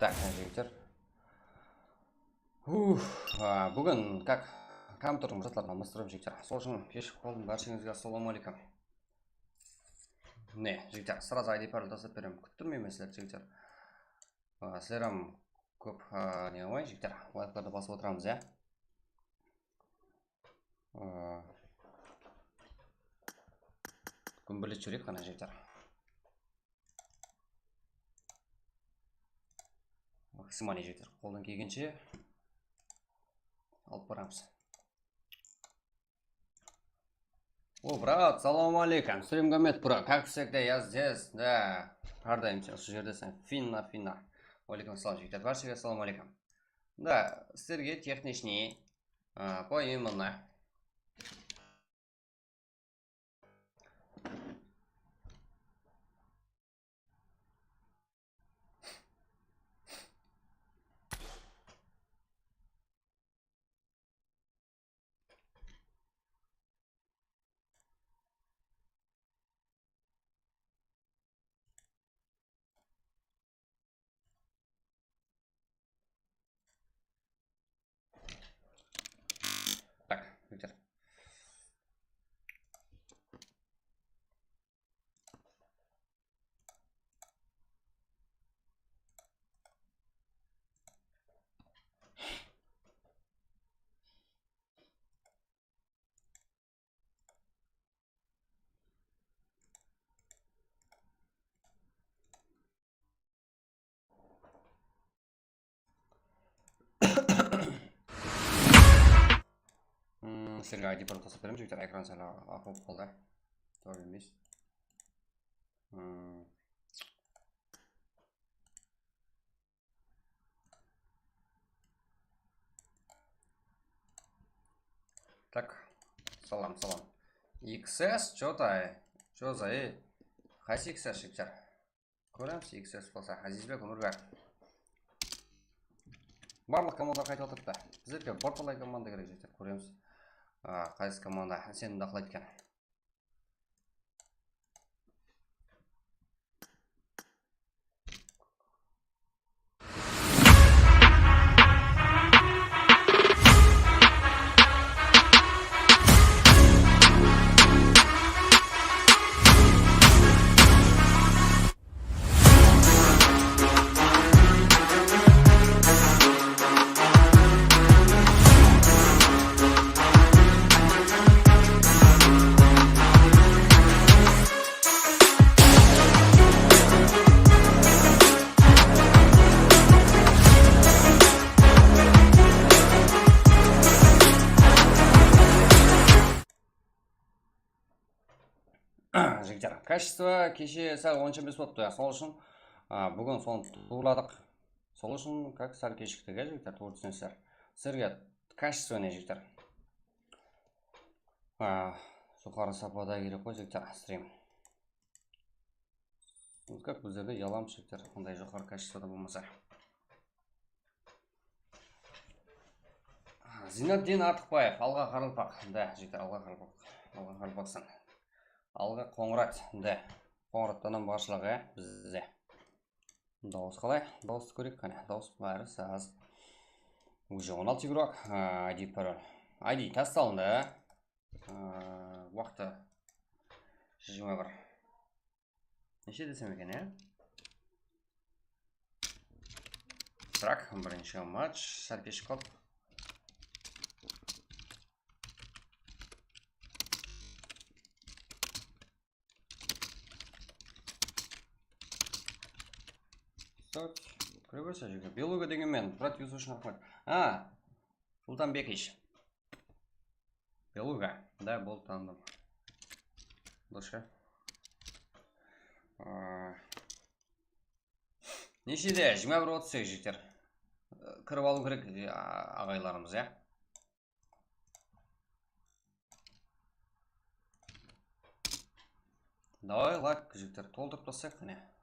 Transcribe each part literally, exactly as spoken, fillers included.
Tak, jigitler. Uf, a, búgin kak kompyuterdiń zatların almastırıp, jigitler. Sol ushın keshigip qaldım. Bársheńizge assalamu aleykum. Mine, jigitler, srazı I D parol taslap beremen. Kúttirmeymen sizlerdi, jigitler. A, sizler hám kóp, a, ne qılmay, jigitler, layklardı basıp otıramız, ya. A, gúmbirlep júreyik ǵana, jigitler. Maksimaliy jeter. Qoldan kelgenshe alıp baramız. O, brat, salawma aleykum. Sulemgomet, bro, как всегда, я здесь, да. Hár dayım sen usı jerdeseń. Finna, finna. Wa aleykum assalam, jigitler. Bárshege salawma aleykum. Да, sizlerge техничный, a, поименно. Так, Виктор. Hmm, sizlerge I D parol taslap beremiz, jigitler, ekran sál aq bolıp qaldı. Tuwrı emes. Hmm. Так, salam, salam. X S, чё-то, чё за, e? Qaysı X S, jigitler? Kóremiz, X S bolsa, Azizbek, Ómirbek. Barlıq komandalar qaytıp atırıptı. Bizlerge bir talay komanda kerek, jigitler, kóremiz. A, qaysı komanda isenimdi aqlaydı eken. Jigitler, качество keshe sál onsha emes bolıptı, ya, sol ushın, a, búgin sonı tuwrıladıq. Sol ushın, как, sál keshiktik, ya, jigitler, tuwrı túsinesizler. Sizlerge качество ne, jigitler? A, joqarı sapada kerek ǵoy, jigitler, stream. Как bizlerde yalamshıklar, qanday joqarı качествоda bolmasa. Zinaddin Artıqbaev, Alǵa Qaraqalpaq, da, jigitler, Alǵa Qaraqalpaq, Alǵa Qaraqalpaqstan. Alǵa Qońırat, da, Qońırattan hám barshalaǵa bizde. Dawıs qalay? Dawıstı kóreyik qáne. Dawıs bári saz. Уже on altı игрок, a, I D parol. I D tastalındı. A, waqtı jigirma bir. Neshe desem eken, ya? Birak, birinshi match, sál keshikip qaldıq. Так, kire berse, jigitler. Beluga degen men, brat, yuzi ushın raxmet. A, Sultanbekich. Beluga. Da, boldı, tanıdım. Dosha. A, neshede? Jigirma bir otız segiz, jigitler. Kirip alıw kerek, a, aǵaylarımız, ya. Davay, lak, jigitler, toltırıp taslayıq, qáne.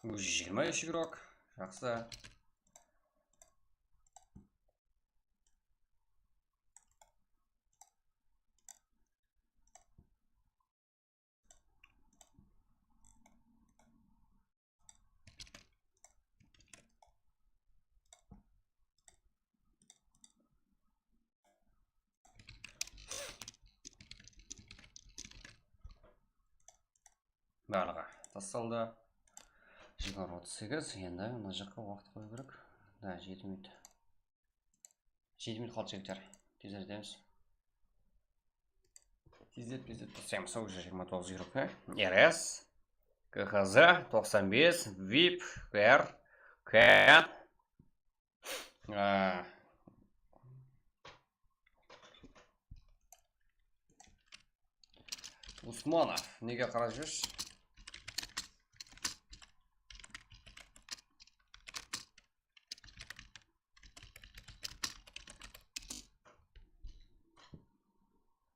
Új júz jigirma úsh igrok. Jaqsı. Barlıǵı tassaldı. Jigirma otız segiz, endi mına jaqqa waqıt qoyıw kerek. Da, jeti minut. Jeti minut qaldı, jigitler. Tezletemiz. Tezlet, tezlet, tezlet. Sol jigirma toǵız igrok, e? R S, K H Z, toqsan bes, vip, R, K. A, Usmanov, nege qarap júrsiz?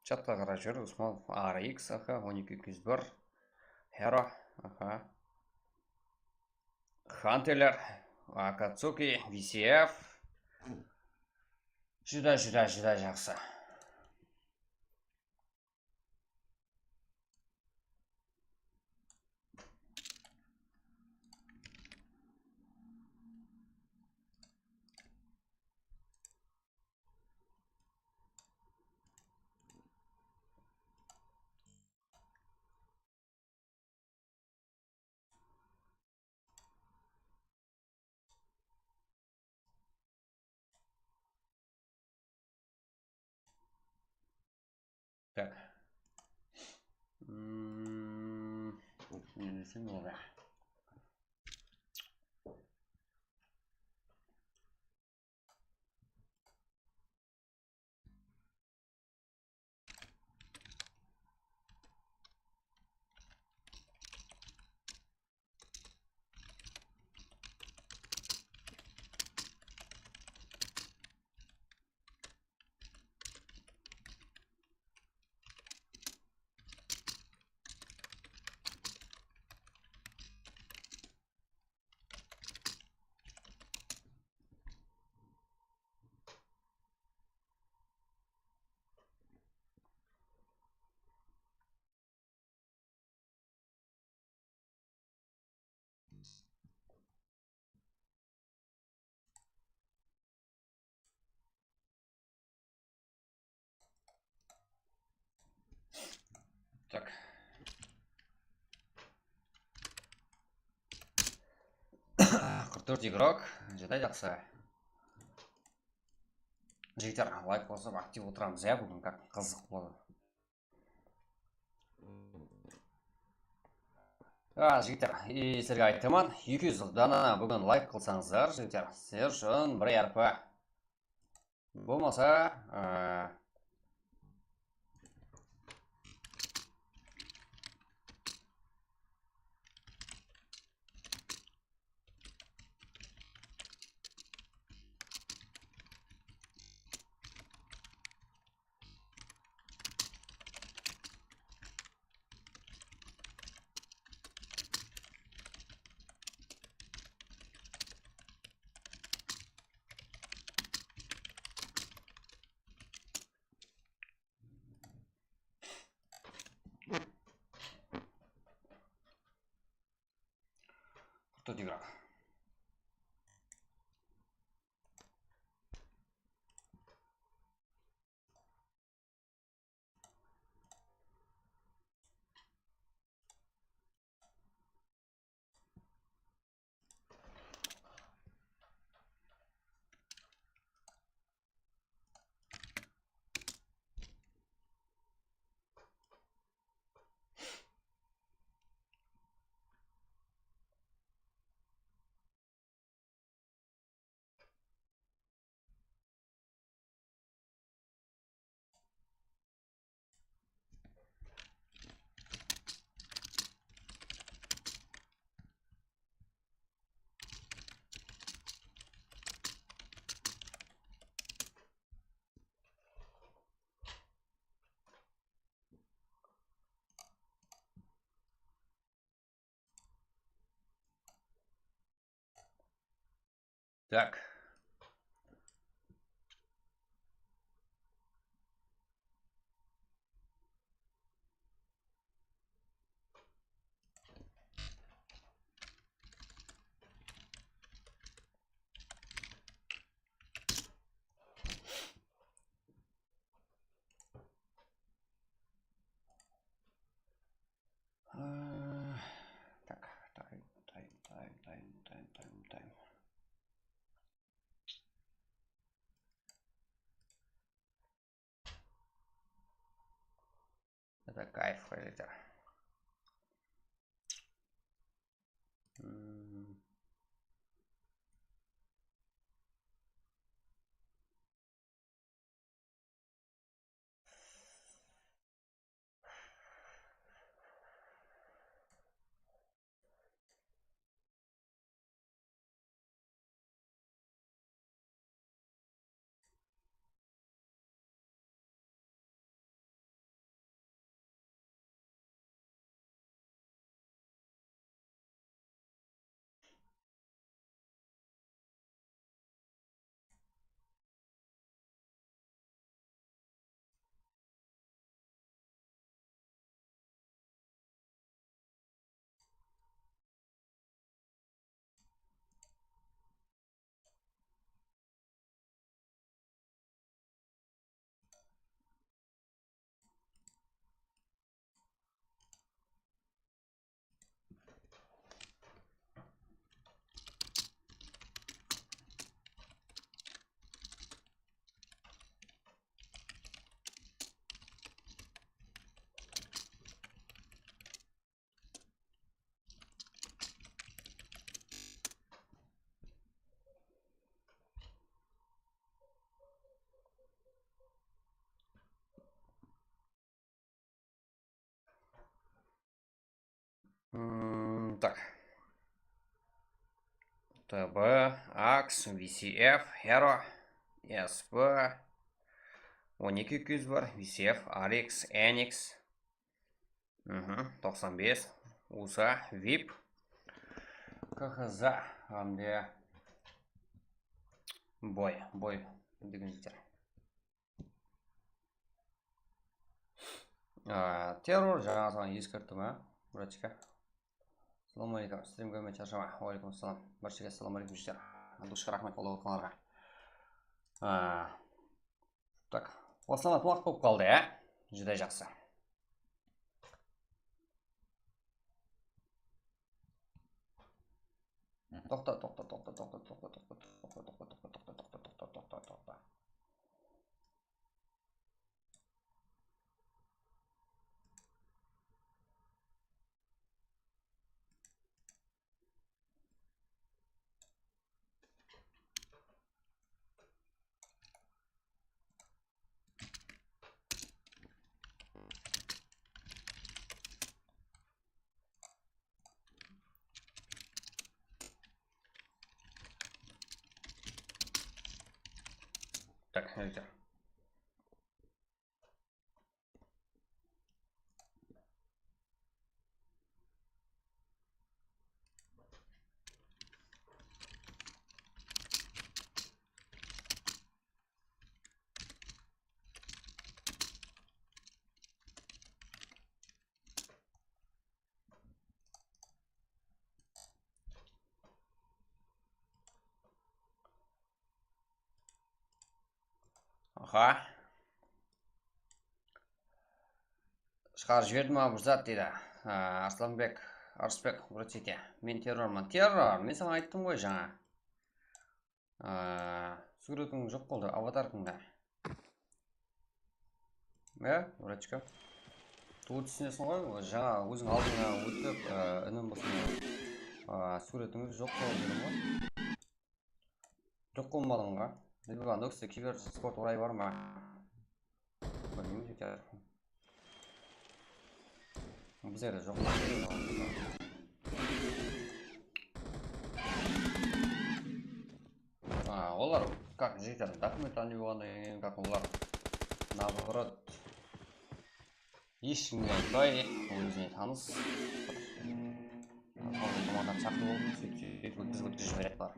Chatqa qarap júr, Usmanov, R X, aha, on eki eki júz bir, Hero, aha. Hunterler, Akatsuki, V C F. Júdá, júdá, júdá jaqsı. Так. М, ne desem boladı? Так. Qırq tórt igrok. Jatay jaqsı. Jigitler, layk qosıp, aktiv otıramız, ya, búgin, как, qızıq boladı. A, jigitler, e, sizlerge aytaman, eki júz dana búgin layk qılsańızlar, jigitler, sizler ushın bir R P. Bolmasa, e, Qırq tórt igrok. Так. Э, так, тайм, тайм, тайм. Это кайф какой-то. М. М, так. Т Б, Акс, V C F, Hero, S P, on eki eki júz bar, V C F, Arix, Enix, mhm, toqsan bes, U S A, vip, K H Z, hám de Boy, Boy degen jigitler. Á, Terror, jańa saǵan eskerttim, á, bratishka. Assalawma aleykum, stream kórmey sharshań. Wa aleykum assalam. Bárshege assalawma aleykum, jigitler. Aldıq, raxmet qollap atqanlarǵa. Á, tak, baslanatuǵın waqıt bolıp qaldı, ya? Júdá jaqsı. Toqta, toqta, toqta, toqta, toqta. Так, нельзя. Aha. Shıǵarıp jiberdi ma bir zat, deydi. A, Arslanbek, Arsbek, Urıtsete. Men terrorman. Terror, men saǵan ayttım ǵoy jańa. A, súwretiń joq boldı, avatarkıńda. Ya, Urachka. Tuwı túsineseń ǵoy, jańa óziń aldıńa ótip, a, inim bolsın, a, súwretińiz joq boldı dedim ǵoy. Joq bolmadıń ǵa. Levandovski kibersport orayı bar ma? Bilmeymen, jeter. Bizlerde joq. A, olar, как, jeter, документ не болғаннан keyin, как, olar, наоборот, eshkimge aytpay, ózine tanıs. Sonday dumandan shaqırıp aldım, sóytip, sóytip, ótkizip, ótkizip jiberedi bular.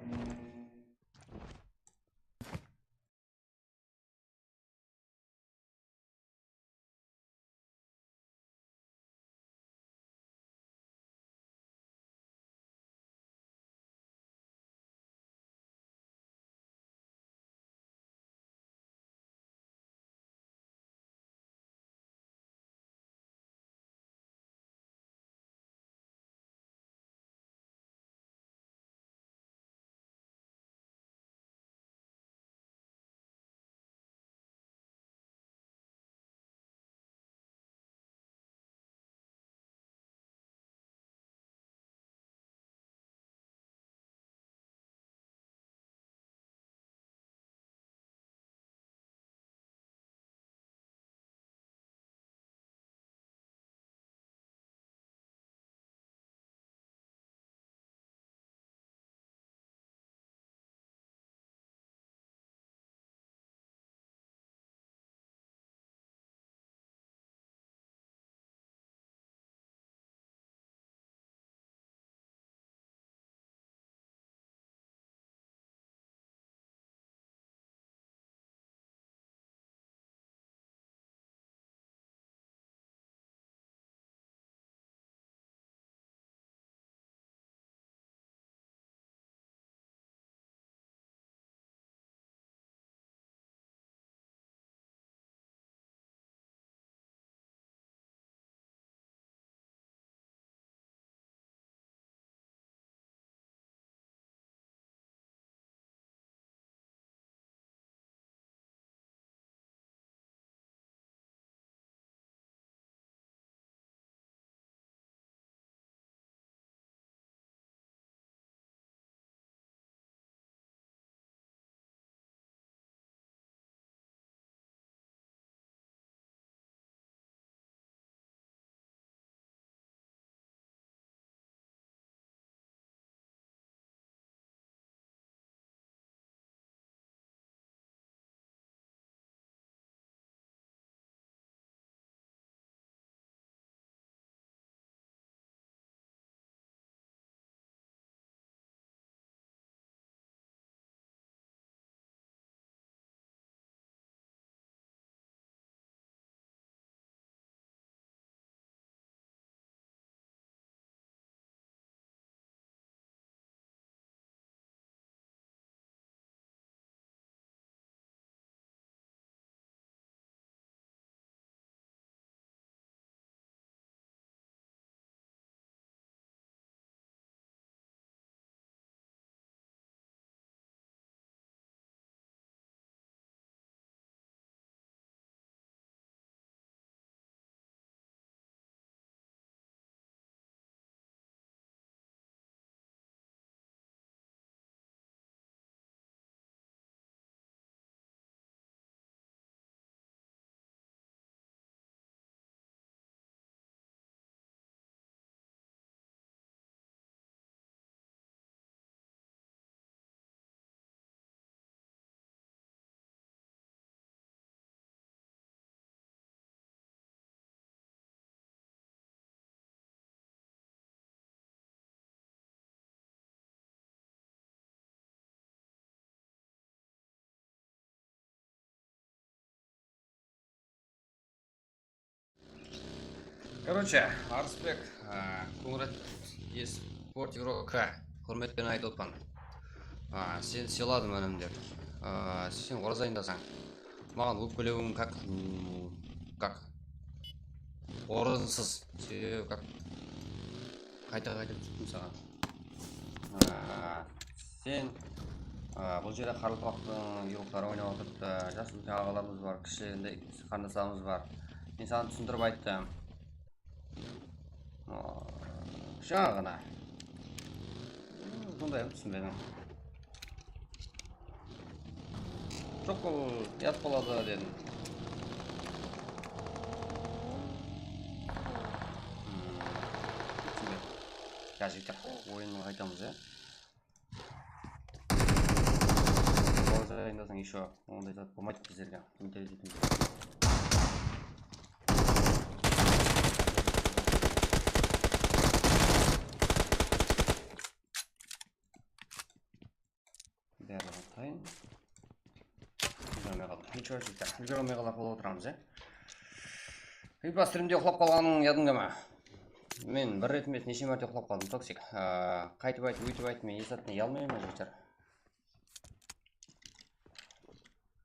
Короче, Arısbek, a, Kongrat esport игроka húrmet penen aytıp otpan. A, sen sıyladım, inim, dep. A, sen orazı ayındasań. Maǵan ókpelewiń kak, mm, kak. Orınsız. Sebebi kak. Qayta-qayta tústim saǵan. A, sen, a, bul jerde Qaraqalpaqtıń yurtları oynap atırıptı. Jas úlken aǵalarımız bar, kishi endi qarındaslarımız bar. Men saǵan túsindirip ayttım. A, jańa ǵana. Sonday túsinbedim. Joq, bul uyat boladı dedim. Hmm, túsinbedim. Ya, jigitler, oyındı qaytamız, ya. Orazı ayındasań, еще onday zat bolmaydı bizlerge. Mentalitetimiz. Bári atayın. Úlgere almay qaldı. Neshshe jigitler, úlgere almay qala, qala otıramız, ya. Ilk bas strimde uxlap qalǵanıń yadıńda ma? Men bir ret emes, neshe márte uxlap qaldım, Toksik. Aa, qaytıp ayt, óytip ayt, men esaptan uyalmayman, jigitler.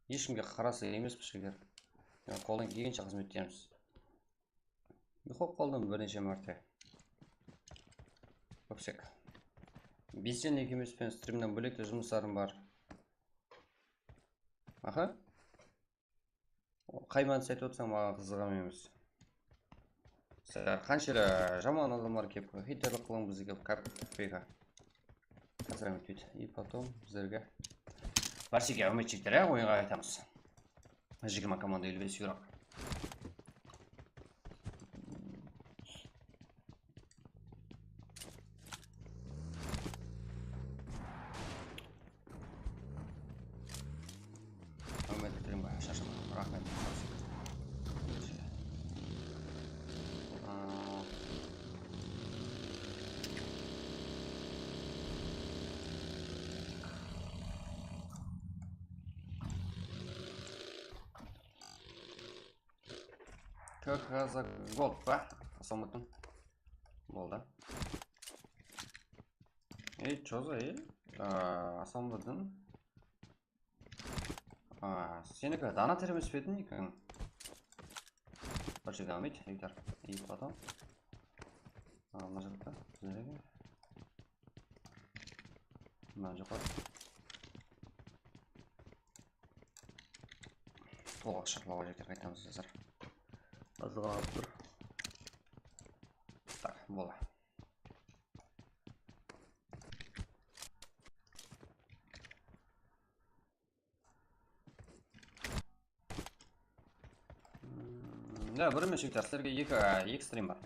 Eshkimge qaraslı emespiz, jigitler. Men qoldan kelgenshe xızmet etemiz. Uyqılap qaldım bir neshe márte. Toksik. Belsen, ekewimiz benen strimnen bólek te jumıslarım bar. Aha. Qay mánisi aytıp otırsań, maǵan qızıǵam emes. Sizler qanshelli jaman adamlar kelip, heyterlik qılıń bizge, kap-, kópeyka. Házir úmit. И потом bizlerge. Bársheńge úmit, jigitler, ya, oyınǵa qaytamız. Jigirma komanda, elli bes игрок. Áwmet, kútirim, shashım, raxmet. Aa. K K Z Gold pa? Aslanberdin. Boldı. Ey, chozı, ey. Aa, Aslanberdin. Aa, seniki dana termespedin eken. Bir jerge almaydı, Viktor. И потом. Aa, mına jaqta, bizlerge. Mına joqarı. Tolǵaq shaqlawǵa jeter, qaytamız házir. Azıq alıp tur. Tak, bola. Hmm, ya, bir emes, jigitler, sizlerge eki, eki strim bar.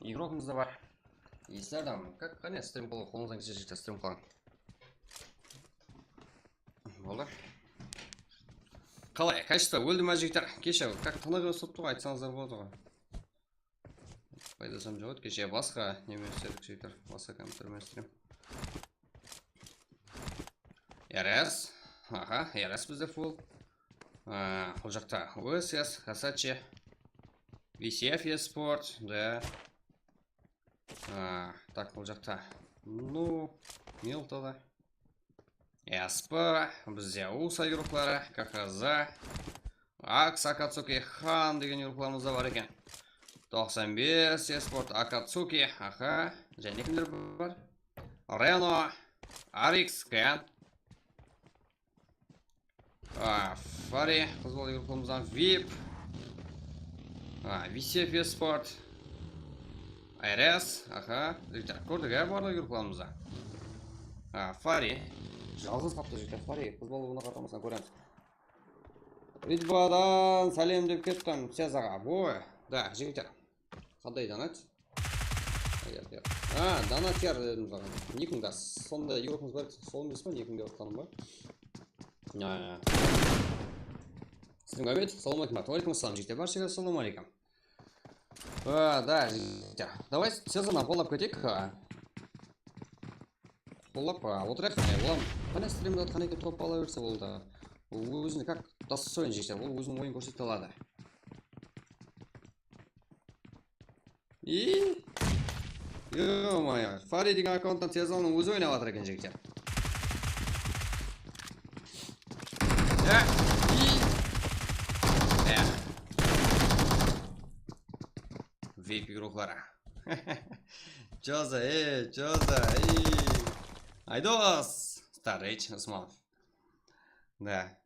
Igrogımız da bar. Eslerdim, kak, qáne, strim qılıw, qolıńızdan kelse, jigitler, strim qılıń. Boldı. Qalay, kachestwo óldi ma, jigitler? Keshe, kak, tınıq emes bolıptı ǵoy, aytsańızlar boladı ǵoy. Paydası joq edi, keshe basqa neme istedik, jigitler. Basqa kompyuter menen isteymen. R S. Aha, R S bizde full. Aa, bul jaqta O S S, Hasachi, V C F Esport, da. Aa, tak, bul jaqta. Nu, Milta da. Espa, bizde U S A yurıqları, K K Z, Aks, Akatsuki, Xan degen yurıqlarımız da bar eken. Toqsan bes, Esport, Akatsuki, aha, jáne kimler bar? Reno, R X, Ken. A, Fari, qız bola yurıqlarımızdan vip. A, V C F Esport. R S, aha, jigitler, kórdik, ya, barlıq yurıqlarımızda. A, Fari. Jalǵız qaptı, jigitler, Fari. Qız bola bunı qaramasan, kóremiz. Ritbadan sálem dep kettim, Sez aǵa. Boy, da, jigitler. Qanday donat? Ayaq, ayaq. A, donat yar dedim saǵan. Nikiń da sonday yurıqıńız bar, sol emes pa, nikiń dep atqanım bar. Ya, ya. Sizdiń Ámet, salam aleykum. Wa aleykum assalam, jigitler. Bárshege salam aleykum. A, da, jigitler. Davay, Sezonnan qollap keteyik. A. Qollap, a, otırayıq. Mine, olam, qáne, strimdi atqan eken, top ala berse boldı. Ol ózine kak dostoyn, jigitler. Ol óziniń oyın kórsetip aladı. I, ё-моё, Fari degen akkaunttan Tezanıń ózi oynap atır eken, jigitler. Ya, i. Eh. Vip ruxları. Joza, ey, Joza, ey. Aydos. Starrage Usmanov. Da.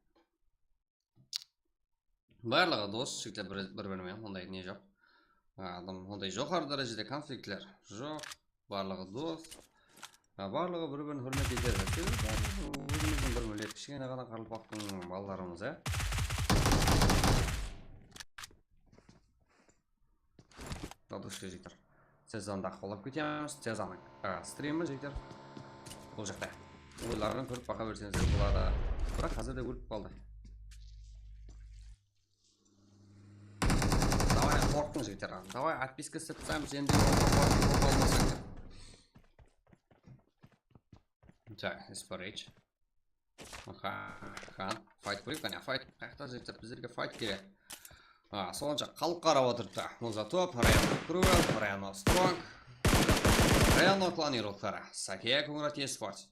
Barlıǵı dos, jigitler, bir, bir-biri menen onday ne joq. Adam onday joqarı dárejede konfliktler joq. Barlıǵı dos. Ha, barlıǵı bir-birin húrmet etedi. Sebebi barlıǵı ózimizdiń bir millet, kishkene ǵana qaraqalpaqtıń balalarımız, ya. Laduşka, jigitler. Tez anda qolap ketemiz. Tez anda, a, strimi, jigitler. Bul jaqta. Oyların kórip baha berseńizler boladı. Biraq házir de ólip qaldı. Davay, qorqtıń, jigitler. Davay, otpiska islep taslaymız, endi qorqıp almasań. Tak, Esparage. Aha, aha. Fight kóreyik, qáne, fight. Qayaqta jigitler, bizlerge fight kerek. A, sonsha xalıq qarap otırıptı. Muza Top, Reno Cruel, Reno Strong, Reno Klan yurıqları. Sakiya Kungrat Esports.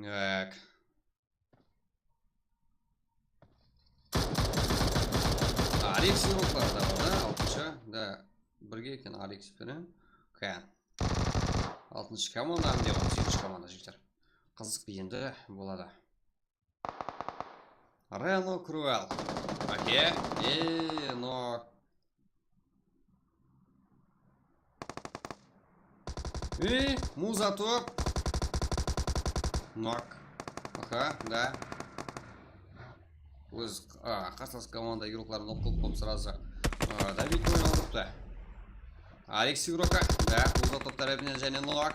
Tak. Arix yurıqları da bar da, altınshı. Da, birge eken Arix penen. Kán. Altınshı komanda, hám de on segizinshi komanda, jigitler. Qızıq endi boladı. Reno Cruel. Ake. E, no. E, Muza Top. Nok. Aha, da. Óz, a, qarsalas komanda yurıqların oq qılıp qoyıp, srazı, a, dabit oynap alıptı. Alex Yuroka, da, Muza Top tárepinen jáne nok.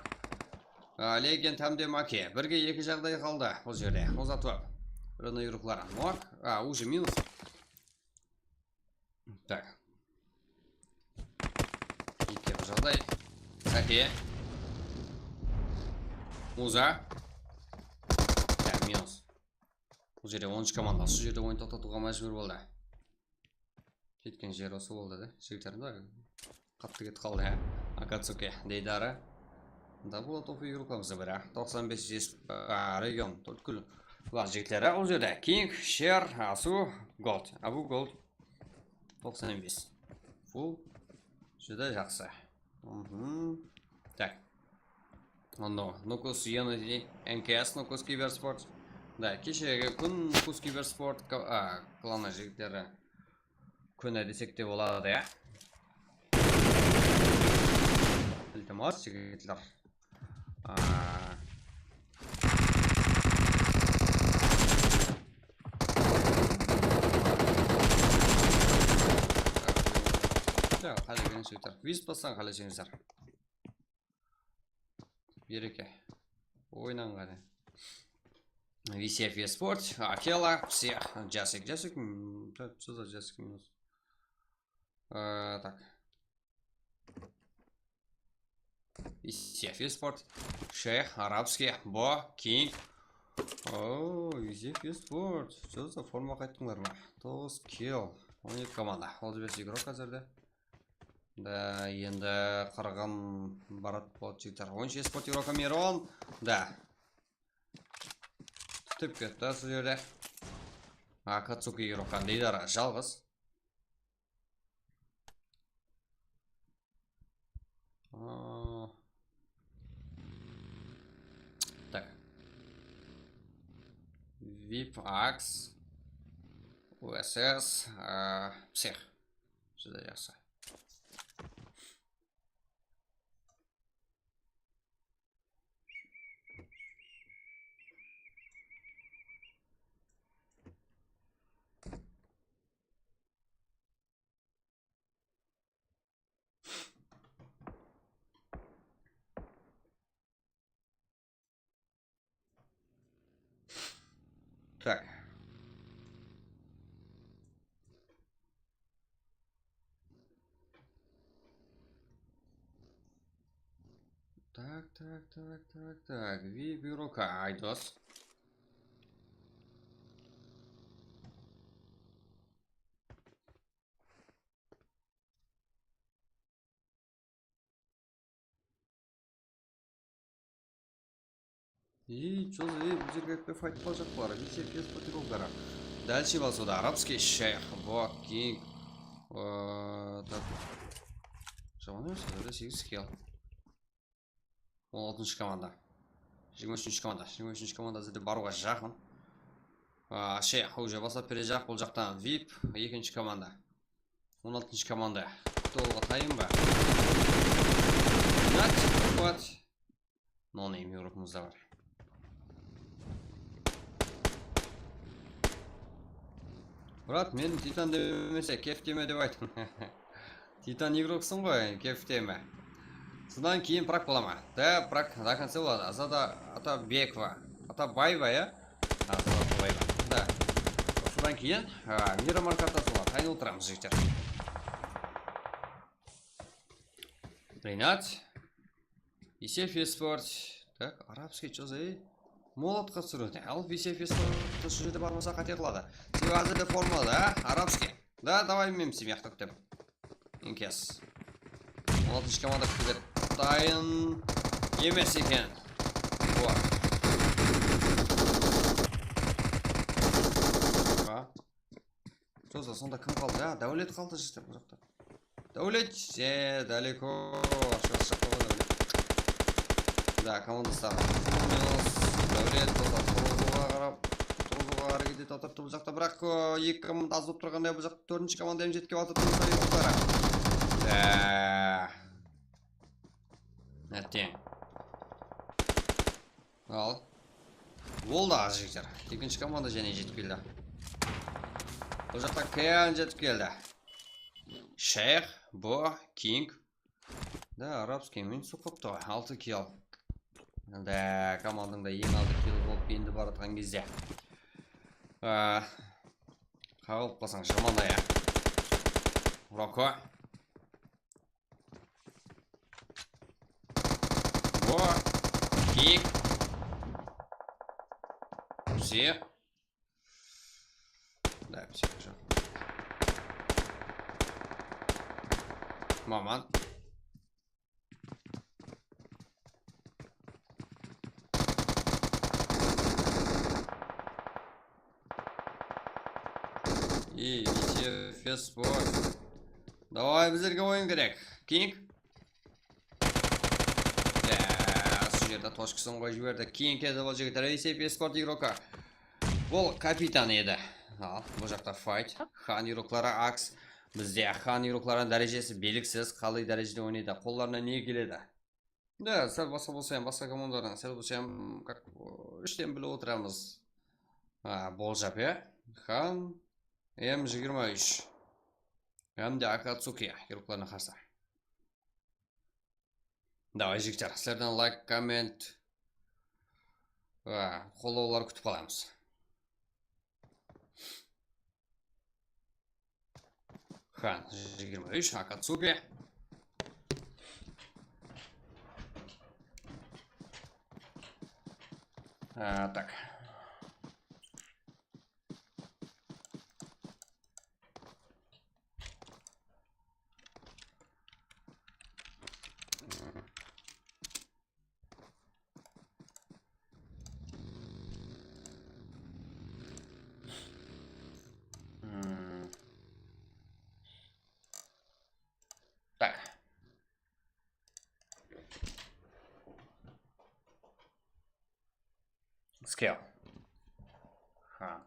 A, Legend hám de Make. Birge eki jaǵday qaldı bul jerde. Muza Top. Reno yurıqları nok. A, uje minus. Tak. Eki jaǵday. Sake. Muza. Tak, minus. Bul jerde onınshı komanda usı jerde oyın toqtatıwǵa májbúr boldı. Ketken jer usı boldı da, jigitler da qattı ketip qaldı, ya. Akatsuki, Deydara. Da bul topu yurıqlarımızda biri. Toqsan bes jes-, a, region, Tórtkúl. Ular jigitleri, ol jerde King, Sher, Asu, Gold. Abu Gold. Toqsan bes. Full. Júdá jaqsı. Mhm. Tak. Onda Nukus Unity, N K S Nukus Kibersport. Da, keshegi kún Nukus Kibersport ka-, a, klanı jigitleri kúni desek te boladı, ya. Iltimas, jigitler. A. Ya, qálegenińiz jigitler. Wisp bassań, qáleseńizler. Bereke. Oynań qáne. V C F Esport, Akela, Psix, Jasik, Jasik, mm, что за Jasik minus. Э, так. V C F Esport, Шейх, Арабский, Бо, Кинг. О, V C F Esport. Что за forma qayttıńlar ma? Toǵız kill. On eki komanda. Otız bes игрок házirde. Da, endi qırǵın barat boladı, jigitler. Onınshı Esport игрока Miron. Da. Tútip ketti usı jerde. Akatsuki игрока Deydara jalǵız. Aa. Tak. Vip, Aks, U S S, aa, Psix. Júdá jaqsı. Так. Так, так, так, так, так. Вип игрока, Айдос. Ey, Joze, ey, bul jerge aytpay fayt qalajaq bular. Vise, Fes, Potirovkalar. Dálshe basıwda Arabskiy, Shayx, Bok, King. Aa, tak. Jaman emes, bizde segiz kill. On altınshı komanda. Jigirma úshinshi komanda. Jigirma úshinshi komanda bizde barıwǵa jaqın. Aa, Shayx, уже baslap berejaq bul jaqtan. Vip, ekinshi komanda. On altınshı komanda. Kútip alıwǵa tayın ba? Nat, what? No name Evropamızda bar. Brat, men Titan demese, kef deme dep ayttım. Titan igroksıń ǵoy, kef deme. Sodan keyin prak bola ma? Da, prak do konca boladı. Azada Atabekova. Atabaeva, ya? Azada Atabaeva. Da. Sodan keyin, a, Miramar kartası boladı. Aynılıp turamız, jigitler. Rinat. Isef Esport. Tak, Arabskiy, Joze. Molotqa túsiredi. Al, Isef Esport usı jerde barmasa qáte qıladı. Sebebi házirde formada, a? Arabskiy. Da, davay, men seni yaqtırıp. Inkes. On altınshı komanda kútip. Dayın emes eken. Bor. Ha? Joze, sonda kim qaldı? Ya, Dáwlet qaldı, jigitler, bul jaqta. Dáwlet, e, daleko. Shıǵıs jaqta ǵoy Dáwlet. Da, komandası da. Dáwlet, bul jaqta turǵızıwǵa qarap, turǵızıwǵa háreket etip atırıptı bul jaqta. Biraq, o, eki komanda az bolıp turǵanday, bul jaqta tórtinshi komanda em jetkep atırıptı. Da. Átteń. Al. Boldı, jigitler. Ekinshi komanda jáne jetip keldi. Bul jaqta Kean jetip keldi. Shayx, Bo, King. Da, Arabskiy men suqıptı ǵoy, altı kill. Da, komandańda eń altı kill bolıp endi baratqan gezde. A, qaǵılıp qalsań jaman aya. Roko. Bo. Kik. Все. Да, все, хорошо. Maman. И все фестбой. Давай, bizlerge oyın kerek. King. Ya, usı jerde tochkasın qoyıp jiberdi. King edi bul jigit. Reysev Esport igroka. Bul kapitan edi. Al, bul jaqta fight. Xan igrokları Aks. Bizde Xan igroklarınıń dárejesi beliksiz. Qalay dárejede oynaydı? Qollarına ne keledi? Da, sál basqa bolsa hám, basqa komandalardan sál bolsa hám, kak, o, ishten bilip otıramız. A, boljap, ya. Xan, M jigirma úsh. Hám de Akatsuki, igroklarına qarsı. Davay, jigitler, sizlerden layk, komment, a, qollawlar kútip qalamız. Xan jigirma úsh, Akatsuki. A, tak. М. Так. Скилл. Ха.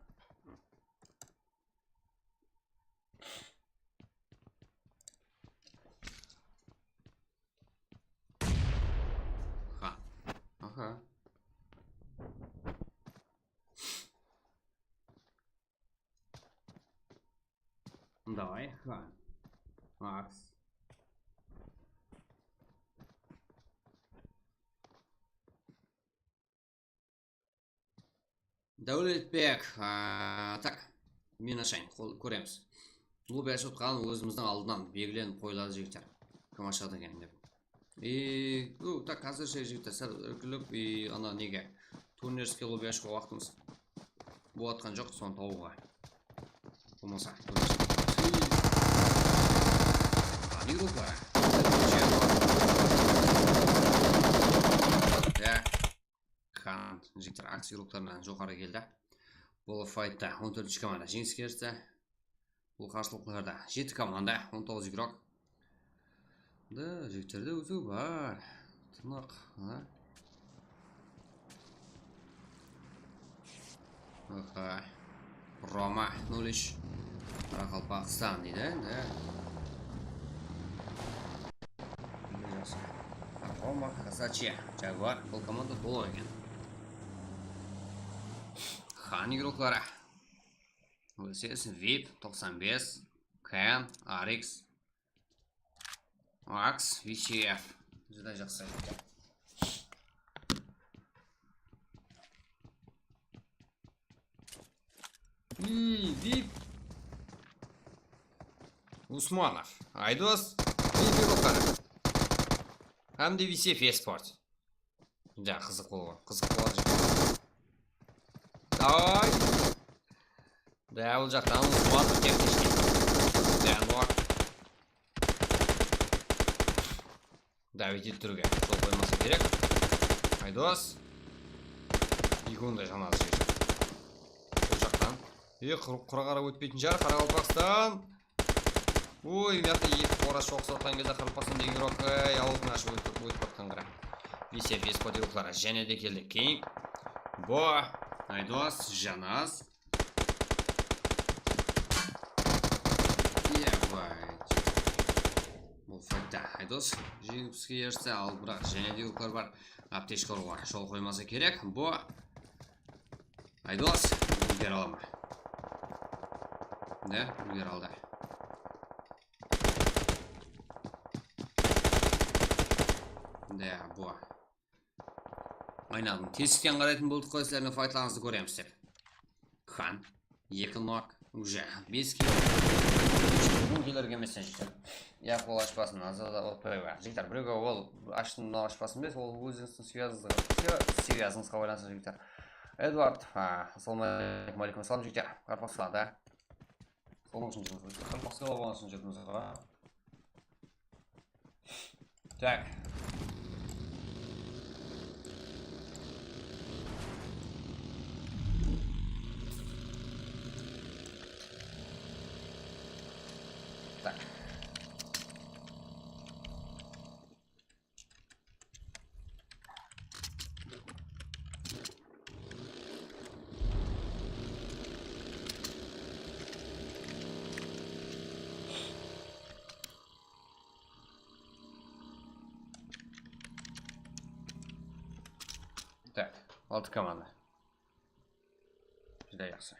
Ха. Ага. Давай, Ха. Макс. Dáwletbek, a, tak, men ashayın, qol-, kóremiz. Lobby ashıp otqanın ózimizdiń aldınnan belgilenip qoyıladı, jigitler. Kim ashadı eken dep. E, u, tak, házirshe, jigitler, sál irkilip, e, ana nege, turnerske lobby ashıwǵa waqtımız bolatqan joq, sonı tabıwǵa. Bolmasa, turnerske. Ani ruxlara. Tak. Xan. Jigitler, aks igroklarınan joqarı keldi. Bul faytta on tórtinshi komanda jeńiske erishti. Bul qarsılıqlarda jeti komanda, on toǵız igrok. Da, jigitlerde ótiw bar. Tınıq, ha? Aha. Roma, nol úsh. Qaraqalpaqstan deydi, da. Jaqsı. Roma, Kasachiya, Jaguar, bul komanda tolıq eken. Xan igrokları. Ósiz, vip, toqsan bes, Ken, Arix, Aks, V C F. Júdá jaqsı. Iy, vip. Usmanov, Aydos, vip igrokları. Hám de V C F Esport. Ja, qızıq bolǵan, qızıq bolǵan. Davay. Da, bul jaqtan Usmanov kep keshke. Da, nok. Davay, etip turıw kerek. Jol qoymasa kerek. Aydos. Eki onda janadı jerde. Bul jaqtan. E, qur-, qura qarap ótpeytin shıǵar, Qaraqalpaqstan. Oy, mıyaqta eki qoraz shoqısıp atqan gezde Qaraqalpaqstan degen igrok, ey, awzın ashıp ótip, ótip atqan qıra. V C F Esport igrokları jáne de keldi. Keyin. Bo. Aydos, Janaz. Iyabay. Bul faytta Aydos jeńiske erishti, al, biraq jáne de igroklar bar. Aptechka urıwǵa jol qoymasa kerek. Bo. Aydos, úlgere ala ma? Ne? Úlgere aldı. De, bu. Aynadım. Tesikten qaraytın boldıq qoy, sizlerge faytlarıńızdı kóremiz dep. Xan. Eki nok. Уже bes kill. Bugún kelerge emes, jigitler. Ya, qol ashpasın, azada otpay qoyar. Jigitler, birewge ol ashın, mınaw ashpasın emes, ol ózińizdiń svyazıńızǵa, svyazıńızǵa baylanıslı, jigitler. Eduard, ha, assalamu aleykum. Aleykum assalam, jigitler. Qaraqalpaqstan da. Sonıń ushın júrmiz. Qaraqalpaqstan bolǵan ushın júrmiz ǵoy. Так. Так. Так, altı komanda. Bizde jaqsı.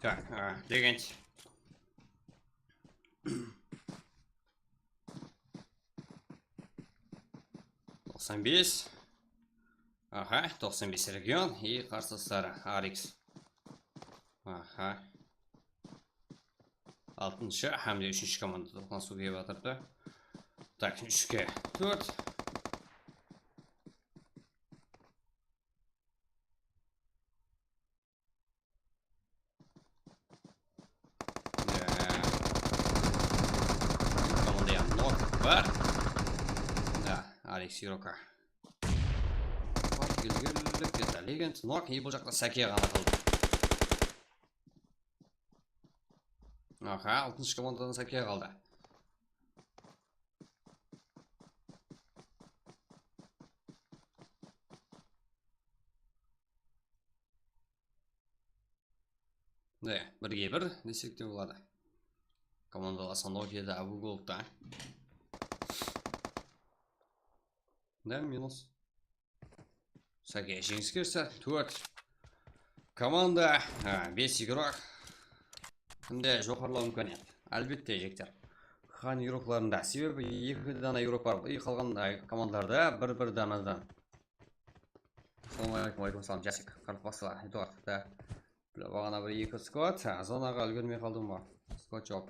Так, а, Legend. Toqsan bes. Aha, toqsan bes region. I qarsılısları Arix. Aha. Altınshı hám de úshinshi komanda toqlanısıw kelip atırıptı. Tak, úshke tórt. Komandaya nok bar. Da, Alex Iroka. Bar, kelip ketta Legend nok, e, bul jaqta Sake ǵana qaldı. Aha, altınshı komandadan Sake qaldı. Ne, birge bir desek te boladı. Komandalar sanawı keldi, Abu Gold da. Ne, minus. Sake, jeńiske tórt komanda, ha, bes igrok. Kimde joqarılaw imkaniyat? Álbette, jigitler. Xan igroklarında. Sebebi eki dana igrok bar. I, qalǵan, ay, komandalarda bir-bir danadan. Assalawma áleykum, wa áleykum assalam, Jasik. Qaraqalpaqlar, Eduard, da. Baǵana bir eki skvad, ha, zonaǵa úlgermey qaldım ba? Skvad joq.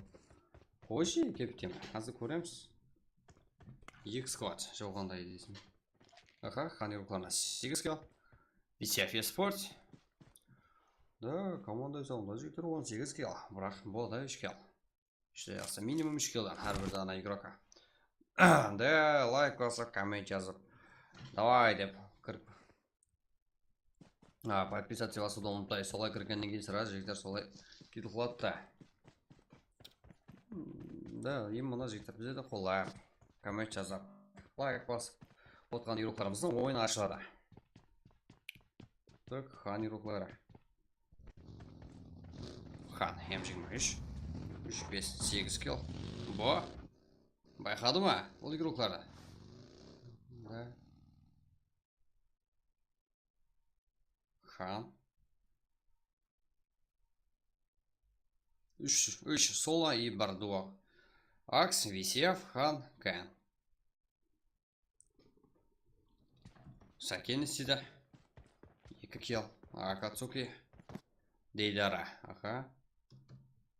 Qoyshı, keptim. Házir kóremiz. Eki skvad, joq qanday deyseń. Aha, Xan igroklarına segiz kill. Vityaf Esport. Da, komanda esabında jigitler on segiz kill. Biraq, boladı, úsh kill. Júdá jaqsı, minimum úsh killdan hár bir dana igroka. De, layk basıp, komment jazıp, davay dep kirip. A, podpisаться basıwdı umıtpay, solay kirgennen keyin srazı jigitler solay kiydi qıladı da. Da, em mına jigitler bizde de qollayıq. Komment jazıp, layk basıp otqan igroklarımızdıń oyını ashıladı. Tak, Xan igrokları. Xan, M jigirma úsh. Úsh, bes, segiz kill. Bo. Bayqadı ma? Ol igroklardı. Da. Xan. Úsh, úsh solo i bir duo. Aks, Visyev, Xan, Ken. Saken istedi. Eki kill. Akatsuki. Deydara. Aha.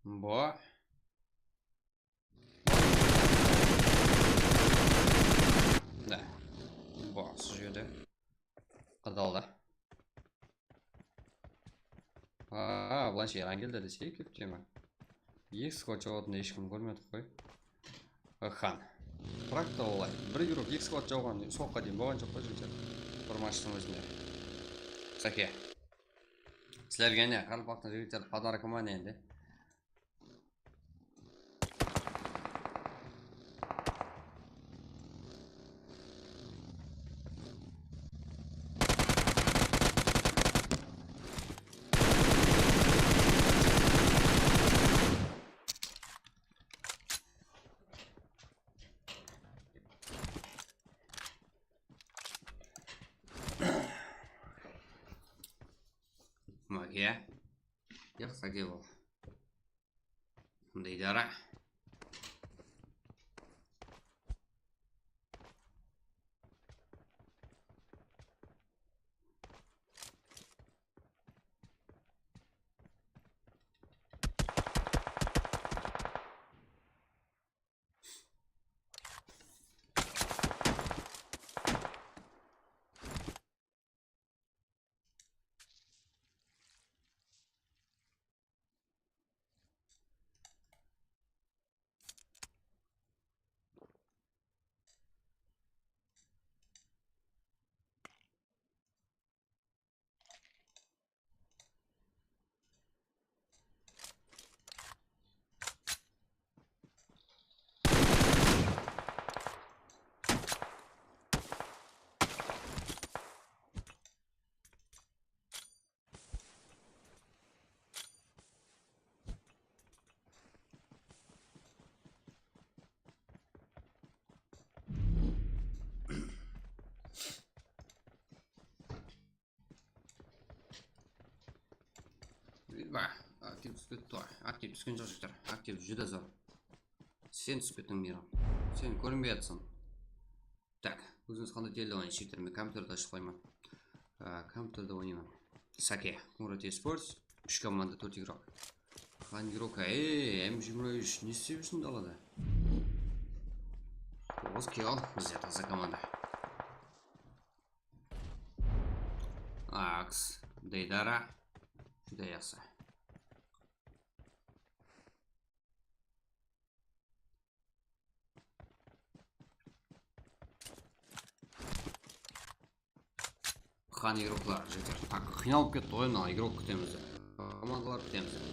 Bo. Da. Bo, usı jerde. Qadaldı. Aa, bılayınsha Erangel de desey, kepteme. Eki skvad jawatında hesh kim kórmedik qoy. Xan. Biraq ta olay. Bir igrok eki skvad jawǵan soqqa deyin bolǵan joq pa, jigitler? Bir matchtıń ózinde. Sake. Sizlerge ne, qaraqalpaqtıń jigitleri podarka ma ne endi? Magiya. Yaq, sake bol. Bunday idara. Ba, Aktiv túsip ketti ǵoy. Aktiv túsken joq, jigitler. Aktiv júdá zor. Sen túsip kettiń, Miron. Sen kórinbey atırsań. Tak, ózińiz qanday telede oynaydı, jigitler? Men kompyuterdi ashıp qoyman. Á, kompyuterde oynayman. Sake, Qumrat Esports, úsh komanda, tórt igrok. Qan igrok, ey, M jigirma úsh, ne islep júrsiń dalada? Toǵız kill, bizde taza komanda. Aks, Deydara, júdá jaqsı. Qan igroklar, jigitler. Tak, qıynalıp ketti ǵoy mına, igrok kútemiz dep. Komandalar kútemiz dep.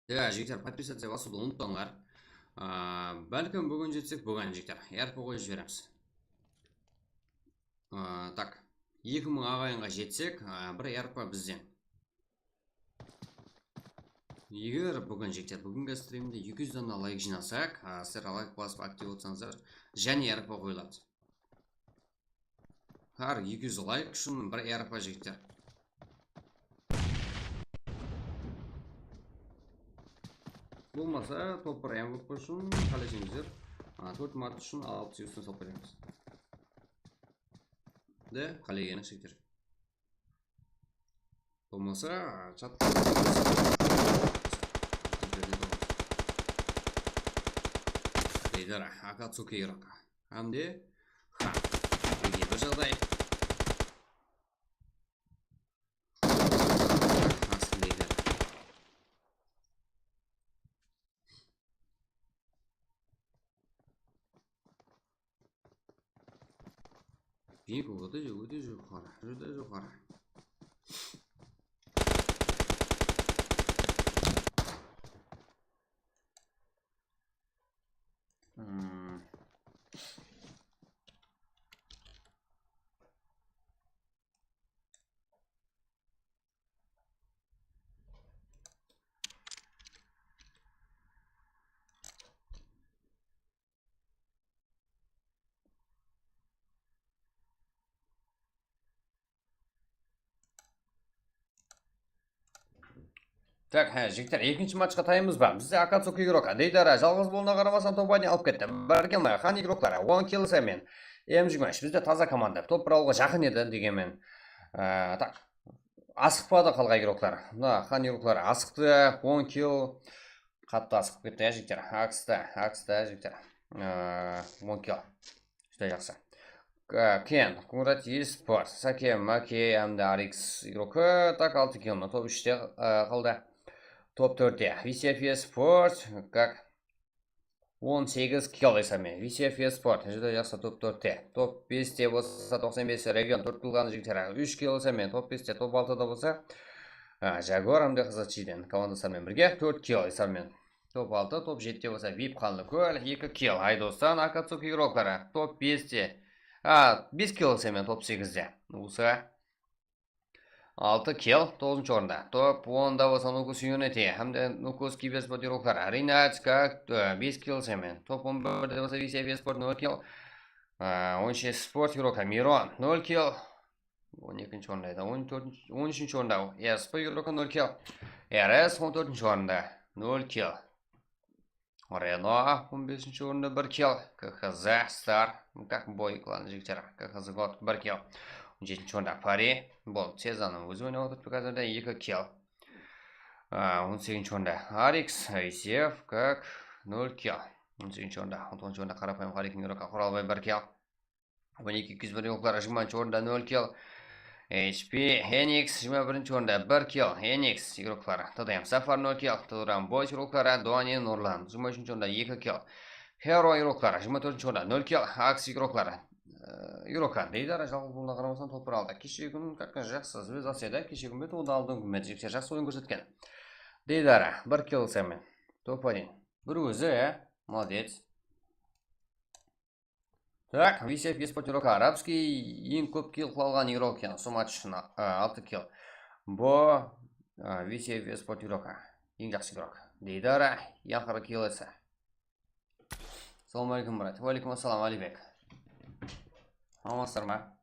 Ya, jigitler, подписаться basıwdı umıtpańlar. Aa, bálkim búgin jetsek, búgin, jigitler, R P qoyıp jiberemiz. Aa, tak, eki mıń aǵayınǵa jetsek, aa, bir R P bizden. Eger búgin, jigitler, búgingi strimde eki júz dana layk jıynasaq, aa, sizler layk basıp aktiv otsańızlar, jáne R P qoyıladı. Hár eki júz layk ushın bir R P, jigitler. Bolmasa, top bir M V P ushın qáleseńizler, a, tórt mart ushın alpıs ushın salıp beremiz. De, qálegenińiz, jigitler. Bolmasa, chat. Deydi, Akatsuki igrokqa. Hám de, ha, bir jaǵday. Deydi. Bingo da óte joqarı, júdá joqarı. Hmm. Tak, há, jigitler, ekinshi matchqa tayınbız ba? Bizde Akatsuki igrok, Deydara, jalǵız bolıwına qaramastan, top aytın alıp ketti. Bir kill, Xan igrokları, on kill samen. M jigirma úsh, bizde taza komanda. Top bir awılǵa jaqın edi, degenmen. Á, tak. Asıqpadı qalǵan igroklar. Mına, Xan igrokları asıqtı, on kill. Qattı asıqıp ketti, ya, jigitler. Aksta, aksta, jigitler. Á, on kill. Júdá jaqsı. Á, Ken, Qumrat Esport, Sake, Make, hám de Arix igrokı, tak, altı kill, top úshte, á, qaldı. Top tórtte, V C F Esport, kak, on segiz kill esamen. V C F Esport, júdá jaqsı, top tórtte. Top beste bolsa, toqsan bes region, tórt kill qalǵan jigitler, úsh kill esamen. Top beste, top altıda bolsa, á, Jaguar hám de Qızılchiden komandasınan birge tórt kill esamen. Top altı, top jetti bolsa, vip Qanlıkól, eki kill. Aydostan, Akatsuki igrokları. Top beste. A, bes kill esamen, top segizde. Usı. Altı kill, toǵızınshı orında. Top onda bolsa Nukus Unity, hám de Nukus Kibersport igrokları. Rinatska, e, bes kill esamen. Top on birde bolsa V C F Esport, nol kill. E, on shest Sport igrokları. Miron, nol kill. On ekinshi orında edi. On tórtinshi, on úshinshi orında S P igrokı, nol kill. R S on tórtinshi orında, nol kill. Reno on besinshi orında, bir kill. K H Z Star, как boy klan jigitler. K H Z God, bir kill. On jetinshi orında Pari. Bol, Sezanın ózi oynap atır, házirde eki kill. A, on segizinshi orında Arix, Isef, как, nol kill. On segizinshi orında, on toǵızınshı orında qarapayım Xarikin igrokı, Quralbay, bir kill. On eki eki júz bir igrokları, jigirmanshı orında, nol kill. H P, Enix, jigirma birinshi orında bir kill, Enix igrokları, T D M Safar nol kill, Turan Boys igrokları, Donin Nurlan, jigirma úshinshi orında eki kill, Hero igrokları, jigirma tórtinshi orında nol kill, Aks igrokları, e, igroklar, Deydara, jalǵız bolǵanına qaramastan, topır aldı. Keshe kún, как, jaqsı, zvezda edi, keshe kún be, tuwdı aldın kún be, jigitler, jaqsı oyın kórsetken. Deydara, bir kill semen. Top один. Bir ózi, e, молодец. Так, V C F Esport igroki, arabskiy, eń kóp kill qıla alǵan igrok eken, usı match ushın, a, altı kill. Bu, a, V C F Esport igroki, eń jaqsı igrok. Deydara, eń aqırǵı kill ese. Assalawma aleykum, Murat. Wa aleykum assalam, Alibek. Amansızlar ma?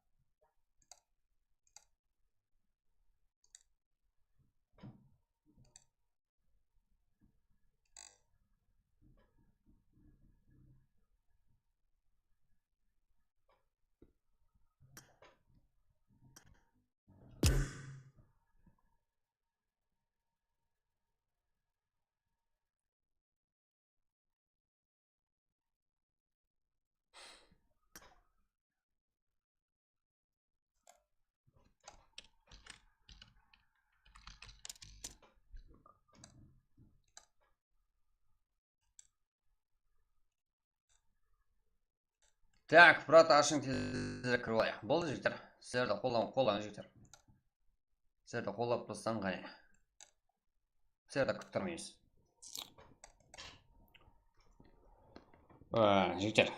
Так, brat, ashıń, tezirek kirip alayıq. Boldı, jigitler. Sizlerdi qollań, qollań, jigitler. Sizlerdi qollap tursań, qáne. Sizlerdi kútip turmaymız. Aa, jigitler,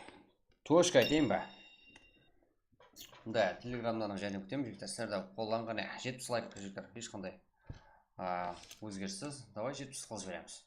tochka aytayın ba? Mında telegramdan jáne kútemiz, jigitler. Sizlerdi qollań, qáne, jetpis layk, jigitler. Hesh qanday, aa, ózgerissiz. Davay, jetpis qılıp jiberemiz.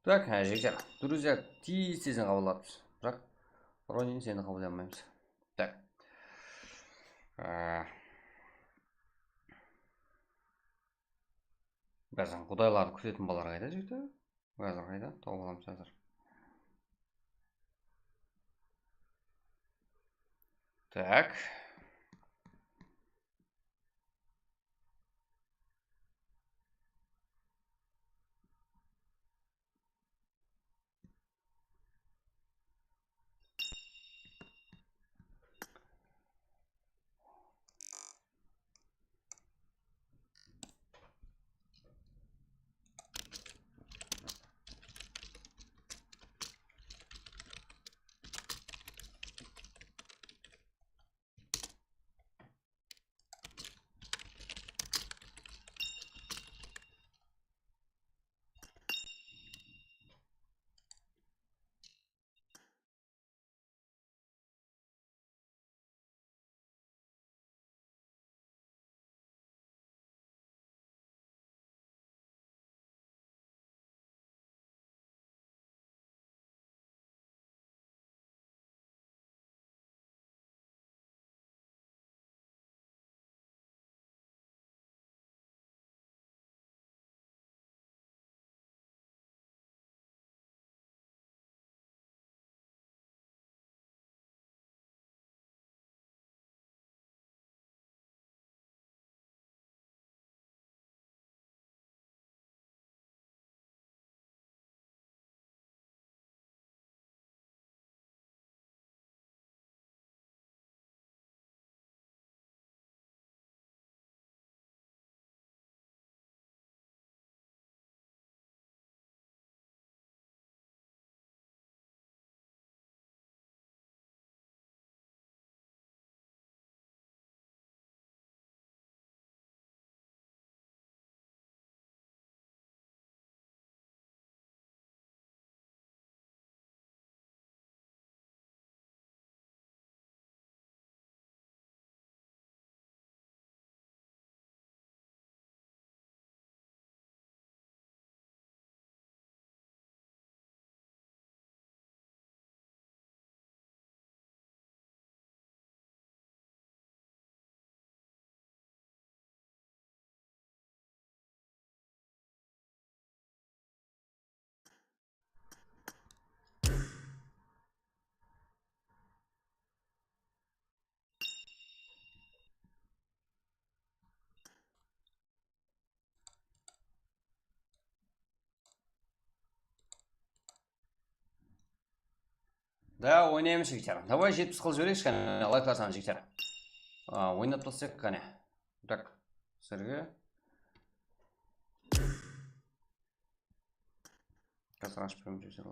Так, há, jigitler, друзья, tez-tezden qabıllapsız. Biraq, Ronin, seni qabıllay almaymız. Так. Á, birazdan qudaylardı kútetin balalar qayda, jigitler? Házir qayda? Tawıp alamız házir. Так. Da, oynaymız, jigitler. Davay, jetpis qılıp jibereyikshi, qáne, layklar sanı, jigitler. A, oynap taslayıq, qáne. Tak, sizlerge. Házir ashıp beremiz, jigitler.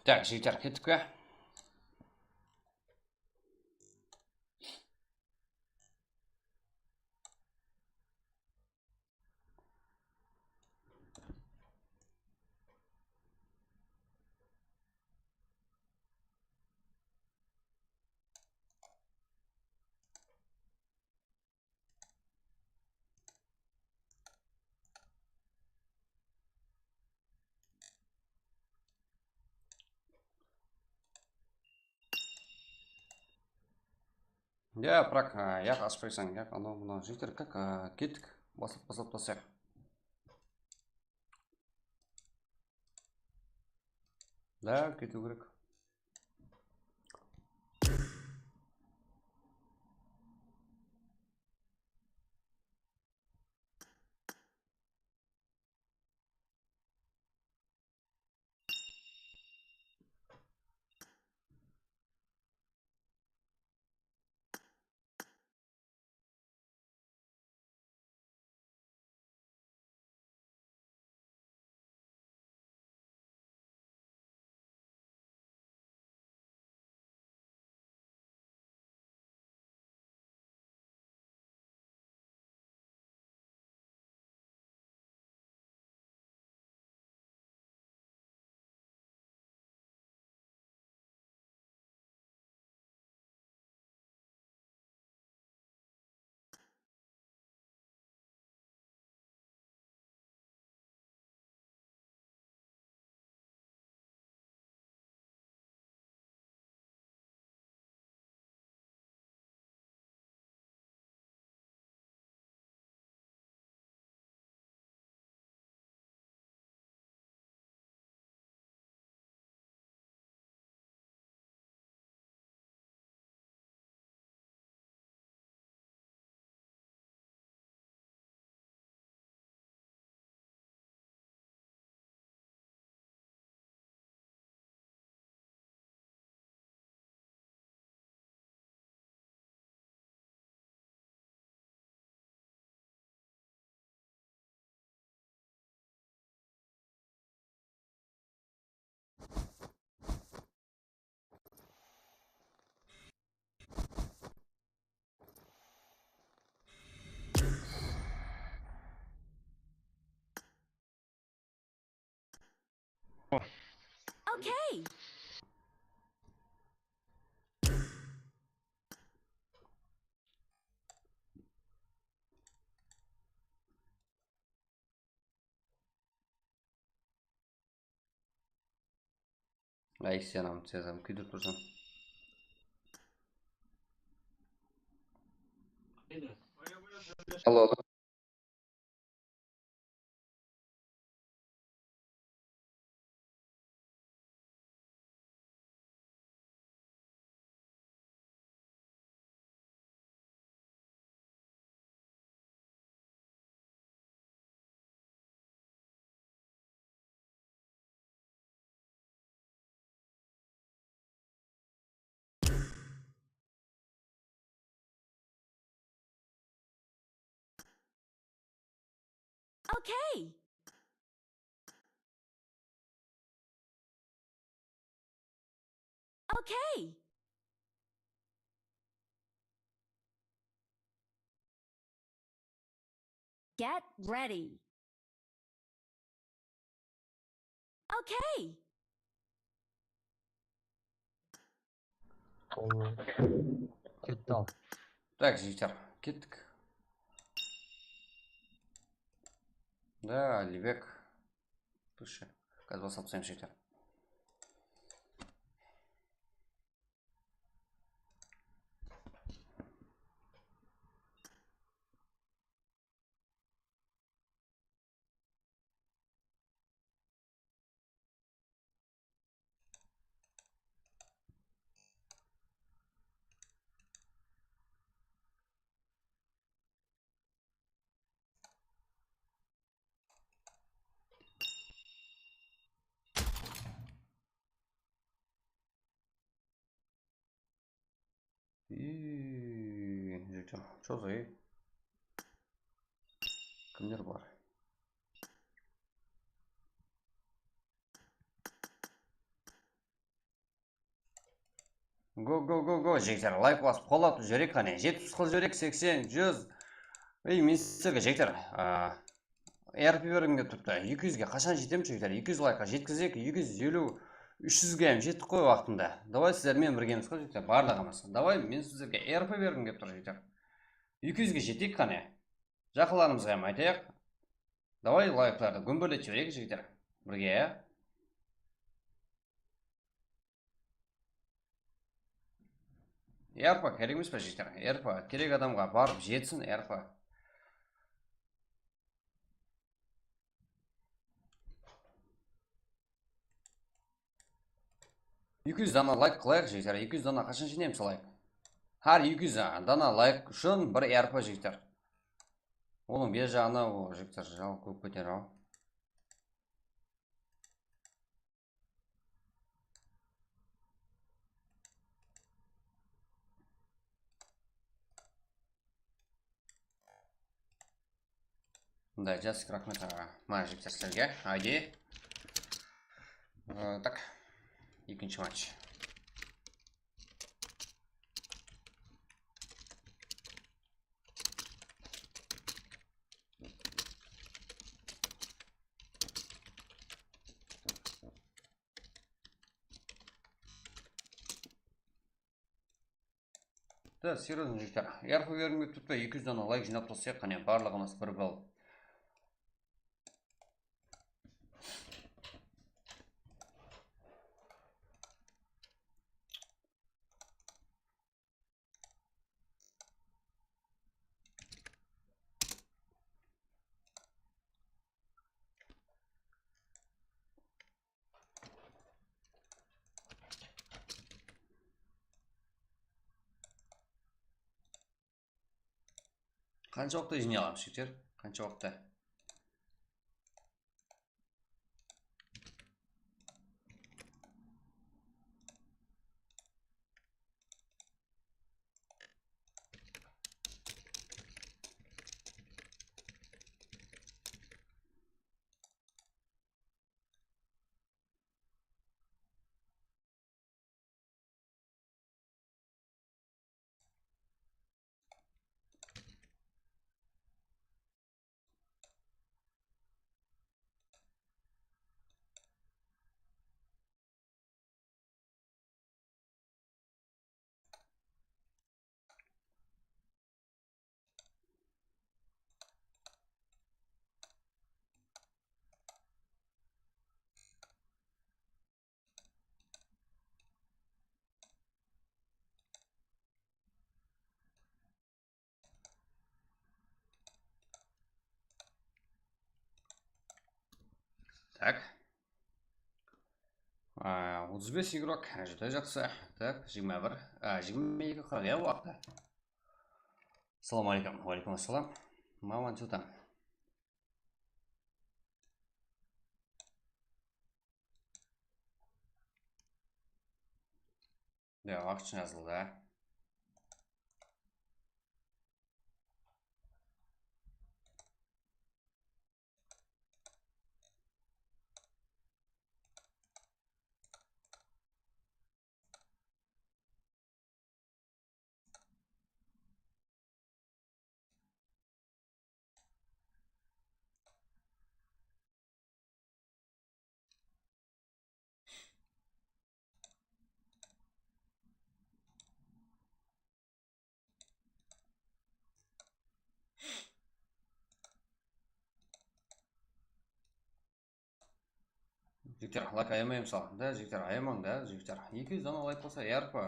Tak, jigitler, kettik pe? Ya, bırak, a, yaq, ashpaysań, yaq, anaw, mınaw, jigitler, kak, a, kettik, baslap, baslap taslayıq. Da, ketiw kerek. Okay. Ay, sen ham, sen ham kúydirip tursań. Allo. Okay. Okay. Get ready. Okay. Ketti al. Так, jigitler, kettik. Да, Libek. Слушай, gaz basıp taslayın, jigitler. И, jigitler, что за, ey? Kimler bar? Go, go, go, go, jigitler, layk basıp qollap jibereyik qáne. Jetpis qıl jibereyik, seksen, júz. Ey, men sizlerge, jigitler, a, R P bergim kelip turıptı. Eki júzge qashan jetemiz, jigitler? Eki júz laykqa jetkizsek, eki júz eliw, úsh júzge hám jettik qoy waqtında. Davay, sizler menen birgemiz ǵoy, jigitler, barlıǵımız. Davay, men sizlerge R P bergim kelip tur, jigitler. Eki júzge jeteyik qáne. Jaqınlarımızǵa hám aytayıq. Davay, layklardı gúmberletip jibereyik, jigitler. Birge, ya. R P kerek emes pe, jigitler? R P kerek adamǵa barıp jetsin, R P. Eki júz dana layk qılayıq, jigitler. Eki júz dana qashan jıynaymiz layk? Hár eki júz dana layk ushın bir R P, jigitler. Onıń beri jaǵına, o, jigitler, jaw kóp keter-aw. Mınday, jazık, raxmet aǵa. Mana, jigitler, sizlerge. Ayde. Ee, tak. Ekinshi match. Da, seriyozno, jigitler. R P bermey turıp ta eki júz dana layk jıynap taslayıq, qáne, barlıǵımız bir bal. Qansha waqıtta jıynay alamız, jigitler? Qansha waqıtta? Tak. Aa, otız bes igrok, júdá jaqsı. Tak, jigirma bir, aa, jigirma eki qırq, ya, waqtı. Assalamu aleykum. Wa aleykum assalam. Maman, что там? Ya, waqıtshın jazıldı. Jigitler, layk ayamay, mısalı. Da, jigitler, ayamań da, jigitler. Eki júz dana layk bolsa, R P.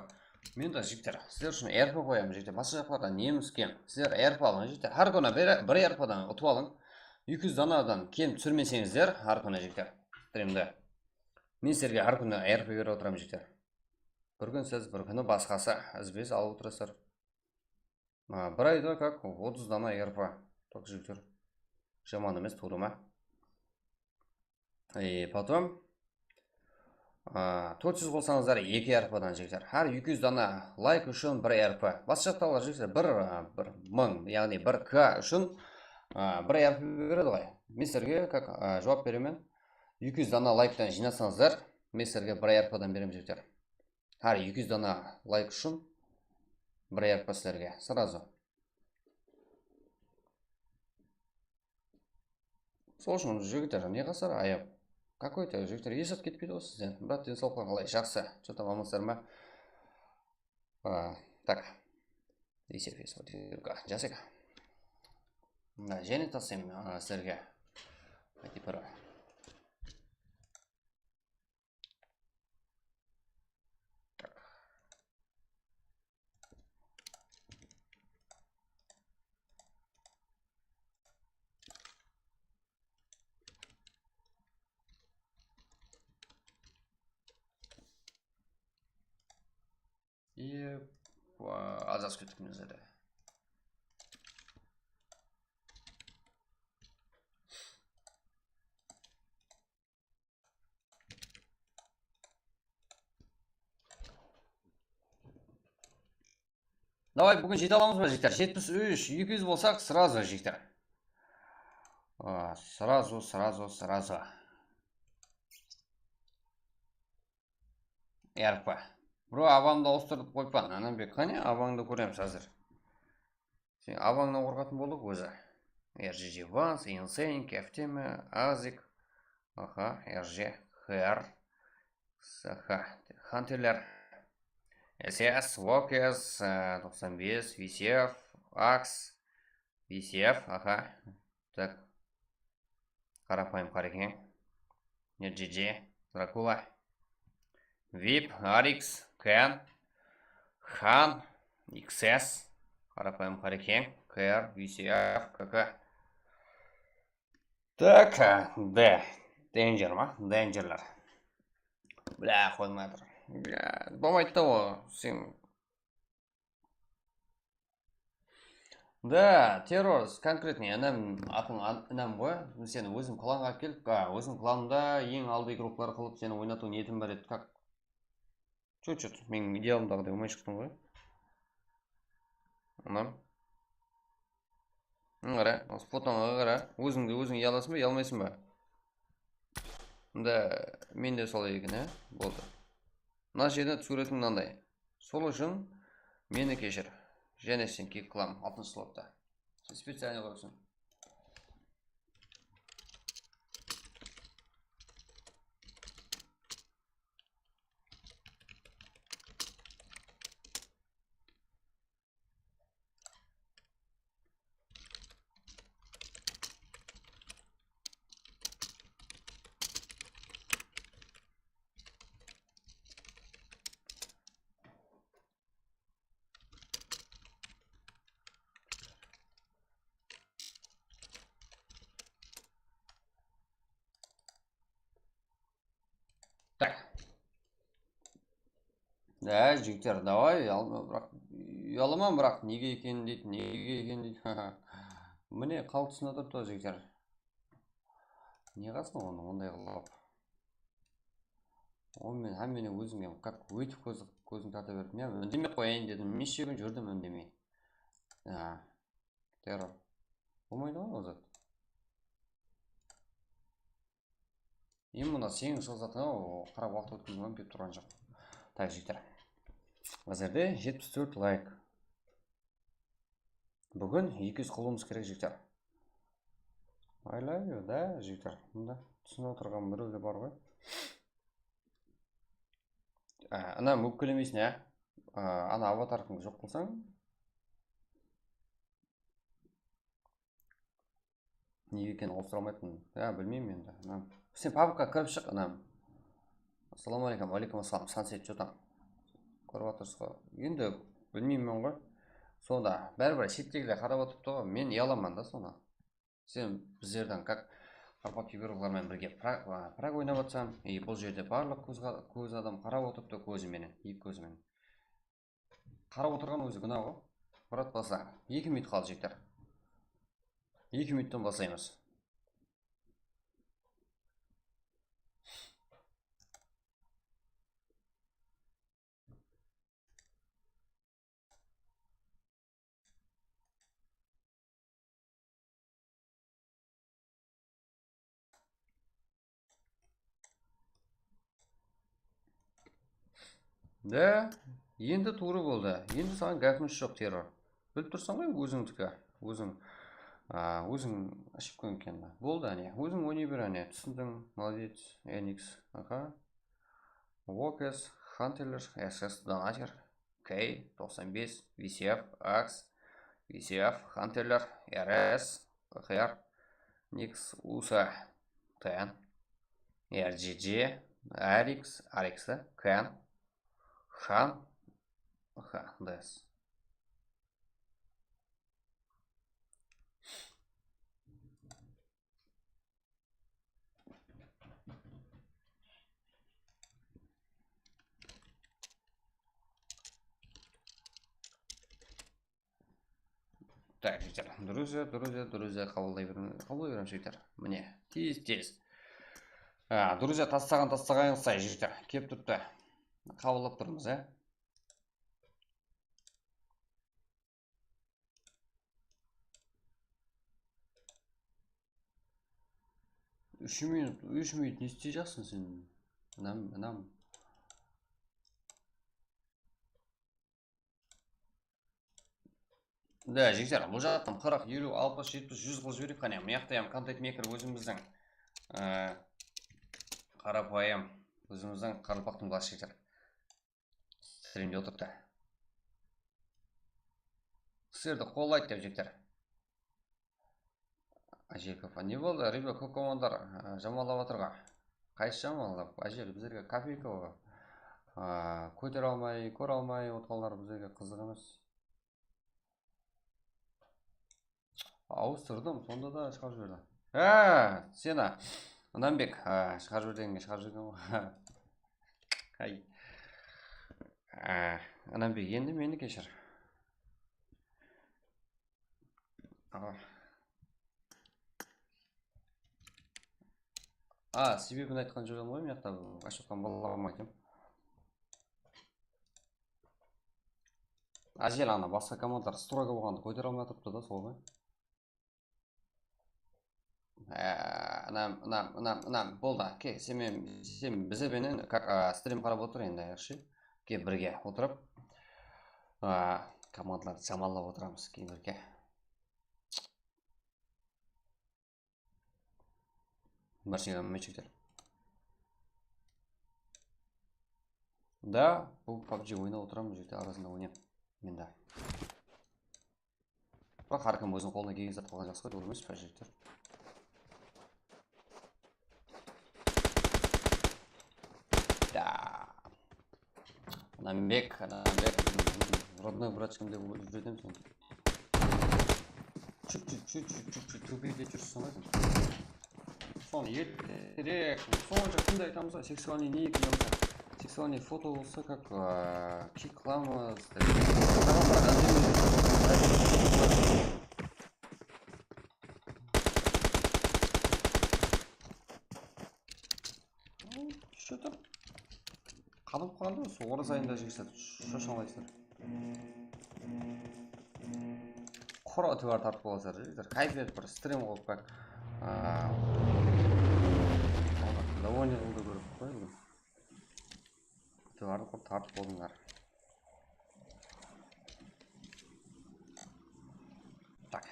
Men de, jigitler, sizler ushın R P qoyaman, jigitler. Basqa jaqlarda nemiz kem. Sizler R P alıń, jigitler. Hár kúni bir, bir R P-dan utıp alıń. Eki júz danadan kem túsirmeseńizler, hár kúni, jigitler, strimde. Men sizlerge hár kúni R P berip otıraman, jigitler. Bir kún siz, bir kúni basqası, izbe-iz alıp otırasızlar. A, bir ayda как otız dana R P. Tak, jigitler. Jaman emes, tuwrı ma? E, потом, a, tórt júz qolsańızlar, eki R P-dan, jigitler. Hár eki júz dana layk ushın bir R P. Basqa jaqtaǵılar, jigitler, bir, a, bir mıń, yaǵnıy bir K ushın, a, bir R P beredi ǵoy. Men sizlerge как, a, juwap beremen. Eki júz dana layktan jıynasańızlar, men sizlerge bir R P-dan beremen, jigitler. Hár eki júz dana layk ushın bir R P sizlerge, сразу. Sol ushın, jigitler, ne qasar ayap? Какой-то, jigitler, esap ketpeydi ǵoy sizden. Brat, densawlıqlar qalay? Jaqsı. Что там, amansızlar ma? A, так. Esep, esep, jaqsı eken. Mına, jáne taslayman, a, sizlerge. Aytıp baraman. И, a, azaz kettik mine bizlerde. Davay, búgin jete alamız ba, jigitler? Jetpis úsh, eki júz bolsaq, сразу, jigitler. A, сразу, сразу, сразу. R P. Bro, abańdı awıstırıp qoyıppan, Anambek. Qáne, abańdı kóremiz házir. Sen abańnan qorqatın boldıq ózi. R G G Vans, Insane, Kefteme, Azik. Aha, R G, Her. Saha, Hunterler. S S, Walkers, e, toqsan bes, V C F, Ax, V C F, aha. Tak. Qarapayım Qarekeń. G G, Drakula. Vip, Arix, Ken, Han, X S, Qarapayım Qarekeń, K R, V C F, K K. Так, D. Danger ma? Dangerler. Blá, qoyılmay atır. Blá, bolmaydı da o, sen Da, terror, конкретный, inam, atıń an-, inam ǵoy. Men seni ózim klanǵa alıp kelip, a, ózim klanımda eń aldı igroklar qılıp seni oynatıw niyetim bar edi. Как? Чуть-чуть, meniń idealımdaǵıday bolmay shıqtıń ǵoy. Inam. Mına qara, usı fotońa qara. Ózińdi óziń uyalasıń ba, uyalmaysıń ba? Mında mende solay eken, á? Boldı. Mına jerine túsiretiń mınanday. Sol ushın meni keshir. Jáne sen kiyik qılamın, altınshı slotta. Sen специально qoyıpsıń. Á, jigitler, davay, uyalma, biraq, uyalaman, biraq, nege ekenin deydi, nege ekenin deydi. Mine, xalıq túsinip atırıptı, jigitler. Ne qılsın onı onday qılıp? Onı men hámmene ózimge, kak, óytip kóz, kózin tarta berdim. Ya, úndemey-aq qoyayın dedim, neshe kún júrdim úndemey. Ya, terror. Bolmaydı ǵoy ol zat. Endi mına seniń sol zatıńa, o, qarap waqıt ótkizip kelip turǵan joq. Tak, jigitler. Házirde jetpis tórt layk. Búgin eki júz qılıwımız kerek, jigitler. I love you, da, jigitler. Mında túsinip otırǵan birew de bar ǵoy. Á, inam, ópkelemeysin, ya. Á, ana avatarıńdı joq qılsań. Nege ekenin awıstıra almayatırman. Ya, bilmeymen endi. Inam. Sen pabka kirip shıq, inam. Assalamu aleykum, aleykum assalam, Sunset, что там? Kórip atırsız ǵoy. Endi bilmeymen ǵoy. Sonda báribir shettegiler qarap otırıptı ǵoy. Men uyalaman da sonı. Sen bizlerden, kak, qaraqalpaq kiberurlarmen birge pra-, a, prag oynap atsań, e, bul jerde barlıq kóz, kóz adam qarap otırıptı kózi menen, eki kózi menen. Qarap otırǵan ózi gúna ǵoy. Brat, basla. Eki minut qaldı, jigitler. Eki minuttan baslaymız. Da, endi tuwrı boldı. Endi saǵan gápimiz joq, terror. Bilip tursań ǵoy, ózińdiki, óziń, a, óziń oshibka ekenin. Boldı, áne, óziń oynay ber, áne, túsindiń, молодец, Enix, aha. Walkers, Hunterler, S S Donater, K, toqsan bes, V C F, Ax, V C F, Hunterler, R S, Q Q R, Nix, U S A, Ten, R G G, Arix, Arix, Ken, Han, Handes. Так, jigitler, друзья, друзья, друзья, qabıllay beriń, qabıllay beriń, jigitler. Mine, tez, tez. A, друзья, tastaǵan, tastaǵanıńız say, jigitler, kelip turıptı. Qabıllap turmız, á. Úsh minut, úsh minut ne isteyjaqsıń sen? Inam, inam. Da, jigitler, bul jaqtan qırq, eliw, alpıs, jetpis, júz qılıp jibereyik, qáne. Mıyaqta hám Content Maker ózimizdiń, e, qarapayım, ózimizdiń qaraqalpaqtıń bası, jigitler. Strimde otırıptı. Sizlerdi qollaydı dep, jigitler. Ájel, kóp. Ne boldı, reba, kóp kommandalar, a, jamanlap atır ǵo. Qaysı jamanlap? Ájel, bizlerge kopeyka ǵo. A, kótere almay, kóre almay otırǵanlar bizlerge qızıq emes. Awıstırdım, sonda da shıǵarıp jiberdi. Há, sen-a, Inambek, há, shıǵarıp jiber degenge shıǵarıp jibergen ǵoy. Ay. Á, Inambek, endi meni keshir. A. A, sebebin aytqan joq edim ǵoy, mıyaqta ashıp atqan balalarıma aytam. Ájel, ana basqa komandalar stroga bolǵandı kótere almay atırıptı da, sol ǵoy. Á, inam, inam, inam, inam, boldı. Ke, sen men, sen bize benen, kak, a, strim qarap otır endi, yaqshı. Ke, birge otırıp, a, komandalardı jamanlap otıramız, keyin birge. Bir şey olmay, jigitler. Da, bul PUBG oynap otıramın, jigitler, arasında oynayman. Men de. Biraq hár kim óziniń qolına kelgen zattı qılǵan jaqsı ǵoy, dúwil emes pa, jigitler? Da. Anambek, Anambek, родной братчигим dep júredi sen. Чуть-чуть, чуть-чуть, чуть-чуть төбеде júrseń ǵoy sen. Sonı erterek, sonshı kúnde aytamız ǵoy, сексуальный ne eken, Sony foto bolsa, как, a, kiklama. Что-то qabılıp qaldı, usı oraz ayında jigitler shoshańlaysızlar. Qurı itibar tartıp alasızlar, jigitler. Káypiyat bir strim qoyıp, как, a, довольный qıldı kórip qoy. Itibardı qurı tartıp bolıńlar. Так.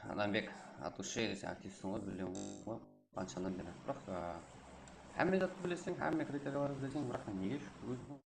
Adambek, от души, sen aktivseń ǵoy, bilemen ǵoy, qanshadan beri. Biraq, a, hámme zattı bileseń, hámme kriteriyalardı bileseń, biraq nege óziń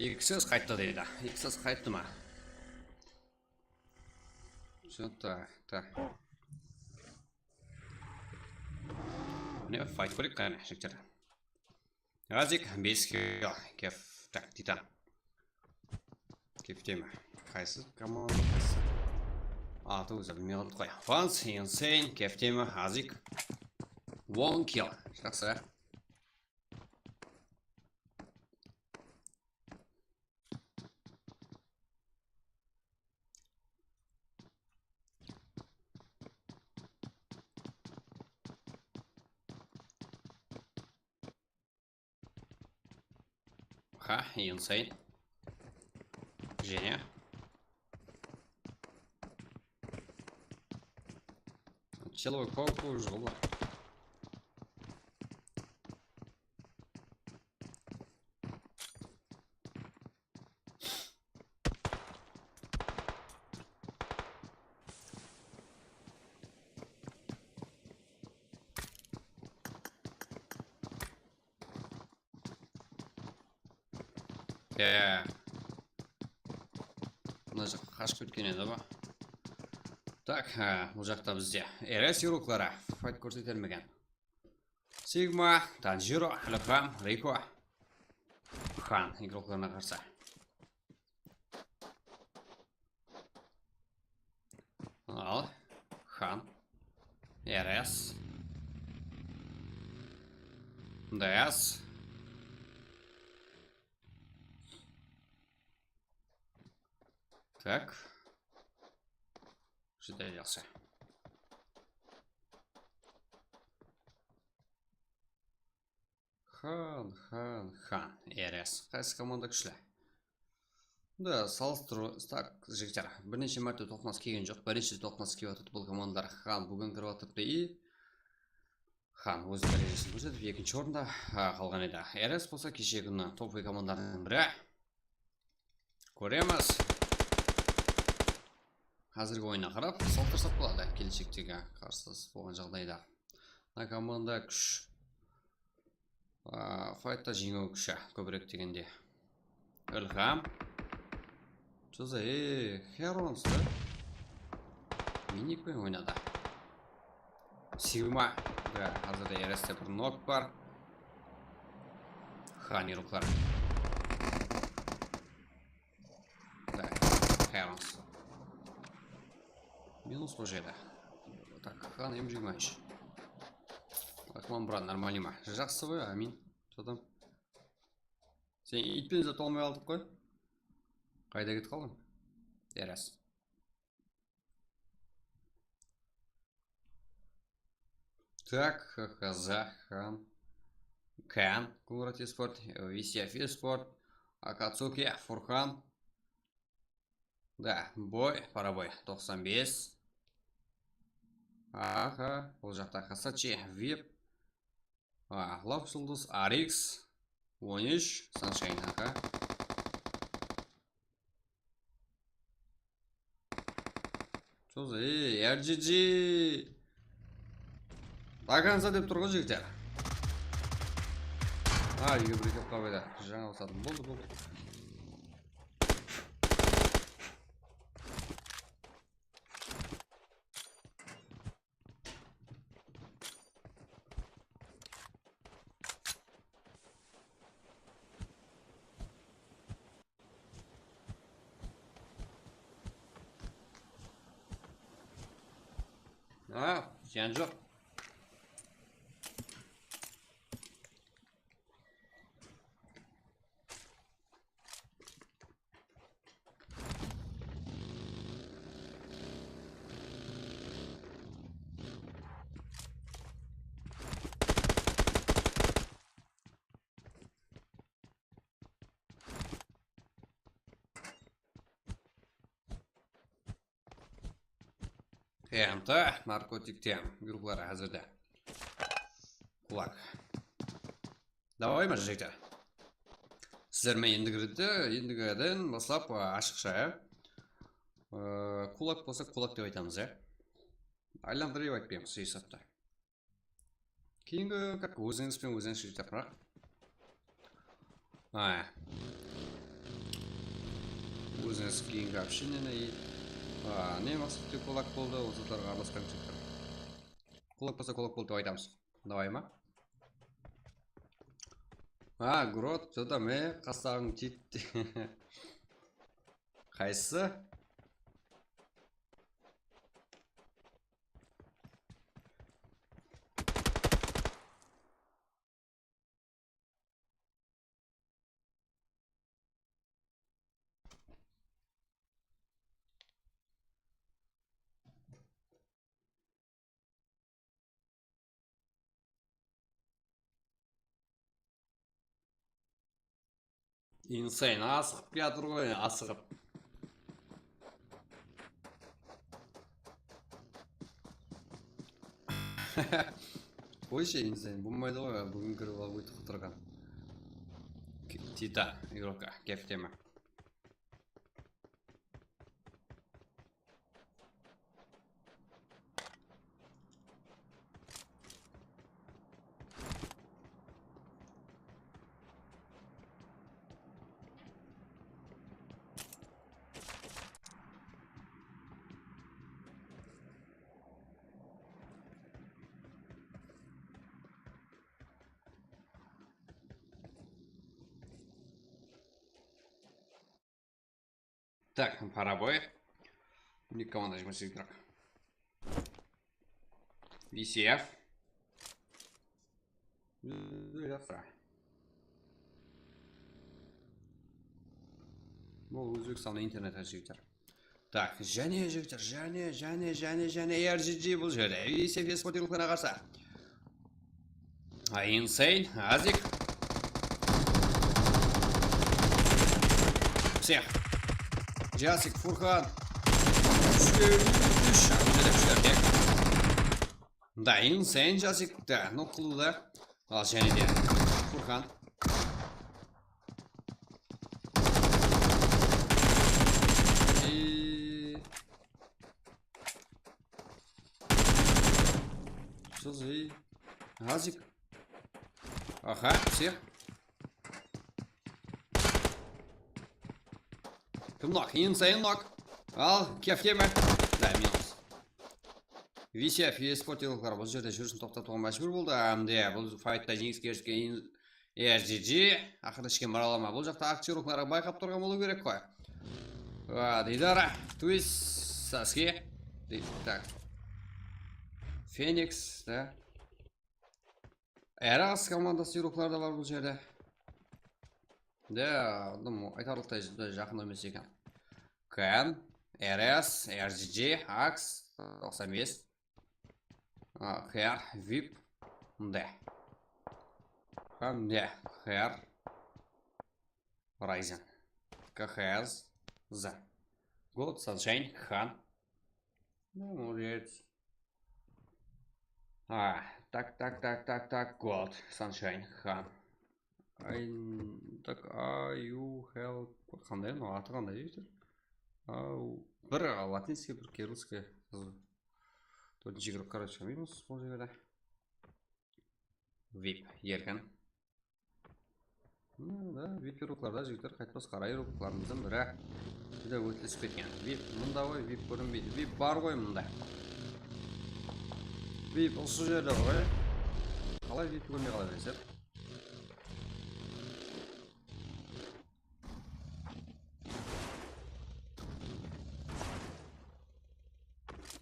Eki ses qayttı deydi. Eki ses qayttı ma? Что-то, так. Mine, fayt kóreyik, qáne, jigitler. Razik, bes kill, kef, tak, Titan. Kefteme. Qaysı komanda, qaysı? Atı ózi bilmey qaldıq qoy. Fans, Insane, kefteme, Azik. On kill. Jaqsı. Ha, Insane. Jene. Силовой паук уже bular. Ya, ya, ya. Mına jaqqa qashıp ketken edi ba? Tak, ha, bul jaqta bizde R S igrokları fayt kórsetermegen. Sigma, Tanjiro, Ilham, Riko, Xan igroklarına qarsı. Al, Xan, R S, D S. Tak. Júdá jaqsı. Xan, Xan, Xan, R S. Qaysı komanda kúshli? Da salıstırıw, tak, jigitler, bir neshe márte toqnas kelgen joq. Birinshi toqnas kelip atırdı bul komandalar. Xan búgin kirip atırdı. I Xan óz dárejesin kórsetip, ekinshi orında, a, qalǵan edi. R S bolsa keshe kúni topuǵıy komandalardıń biri. Kóremiz. Házirgi oyınına qarap, saltırsaq boladı, keleshektegi qarsılas bolǵan jaǵdayda. Mına komanda kúsh. A, faytta jeńiw kúshi kóbirek degende. Ilham. Júzi, ey, Herons da. Minik penen oynadı. Sigma. Da, házirde R S te bir nok bar. Xan igroklar. Da, Herons. Minus bul jerde. Tak, Xan M jigirma úsh. Rahman brat, нормально ma? Jaqsı ǵoy, amin. Что там? Sen iyt penen zat almay aldıq ǵoy. Qayda ketip qaldıń? R S. Так, Х Х З, Хан, Кан, Кунрат Esport, Висяфи Esport, Акацуки, Фурхан. Да, бой, парабой, toqsan bes. Aha, ol jaqta Xasachi, Vip. A, Laf Juldız, Arix, on úsh, Sunshine, aha. Júzi, ey, R G G. До конца dep tur ǵoy, jigitler. A, úyge bir kelip qalıp edi. Jańa usadım. Boldı, boldı. A, zıyan joq. T M T, narkotikte, yurıqları házirde. Kulak. Davay ma, jigitler? Sizler men endigi redte, endigiden baslap, a, ashıqsha, ya. E, kulak bolsa kulak dep aytamız, ya. Aylandırıp aytpaymız esaptı. Keyingi, как, ózińiz benen ózińiz jigitler, biraq. A, ya. ózińiz keyingi общениeni и, a, ne maqsatke kulak boldı, ol zatlarǵa aralaspań, jigitler. Kulak bolsa kulak boldı dep aytamız. Давай ma? A, Grot, что-то me qastaǵıń tiydi. Qaysısı? Insane asıǵıp kiyatır ǵoy, asıǵıp. Qoyshı, Insane, bolmaydı ǵoy, búgin kirip alıp ótip qıtırǵan. Tita, игрока, kefteme. Так, парабой. Никого нажимать игрок. V C F. Bul Ózbekstanda internet, jigitler. Tak, jáne, jigitler, jáne, jáne, jáne, jáne, R G G bul jerde. V C F esportlıqlarına qarsı. A, Insane, Azik. Всех. Jasik, Furxan. Úshke úsh. Júre, júre, tek. Da, Insane, Jasik, da, nok qılıwda. Al, jáne de. Furxan. E, Sızıy. Azik. Aha, всех. Kim nok? Insane nok. Al, kefteme. Da, minus. V C F esportlıqlar bul jerde júrisin toqtatıwǵa májbúr boldı. Ámde bul faytta jeńiske erisken R G G, aqırı ishken maralama. Bul jaqta aktyorlıqlardı bayqap turǵan bolıw kerek ǵoy. A, Diydar, Twist, Saske. Di-, tak. Feniks, da. R S komandası yurıqları da bar bul jerde. De, dım aytarlıqtay jaqın emes eken. Kan, R S, R G G, Aks, toqsan bes. A, K R, vip, mında. Hám ne, K R, Ryzen. K H Z, Z. Gold, Sunshine, Khan. Ну, молодец. A, tak, tak, tak, tak, tak, Gold, Sunshine, Khan. Ay, tak, a, you help. Qanday, mınaw atı qanday deydi? Au, bir latinskiy, bir kirillskiy. Tórtinshi igrok, короче, minus bul jerde. Vip, erkin. Mına da vip igroklarda, jigitler, qaytpas qara igroklarımızdıń biri. Júdá ótlisip ketken. Vip mında ǵoy, vip kórinbeydi. Vip bar ǵoy mında. Vip usı jerde ǵoy. Qalay vip kórmey qala berese?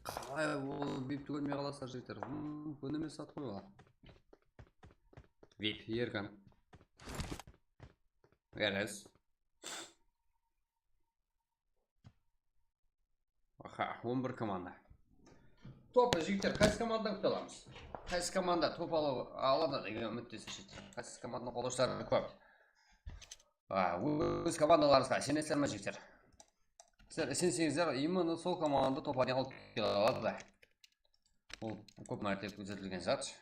Qalay ol vipti kórmey qalasızlar, jigitler? Hmm, kóne emes zat ǵoy ol. Vip, erkin. R S. Aha, on bir komanda. Top, jigitler, qaysı komandadan kúte alamız? Qaysı komanda top alıw, aladı degen úmittesizshe. Qaysı komandanıń qoldaǵıshları kóp? A, óz komandalarıńızǵa isenesizler me, jigitler? Sizler isenseńizler, именно sol komanda top alıp kele aladı da. Bul kóp márte kórsetilgen zat.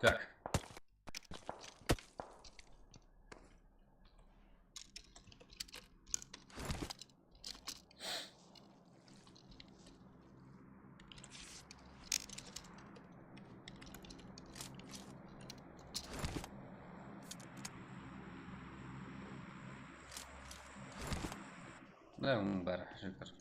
Tak. Mına, bunıń bári jigir.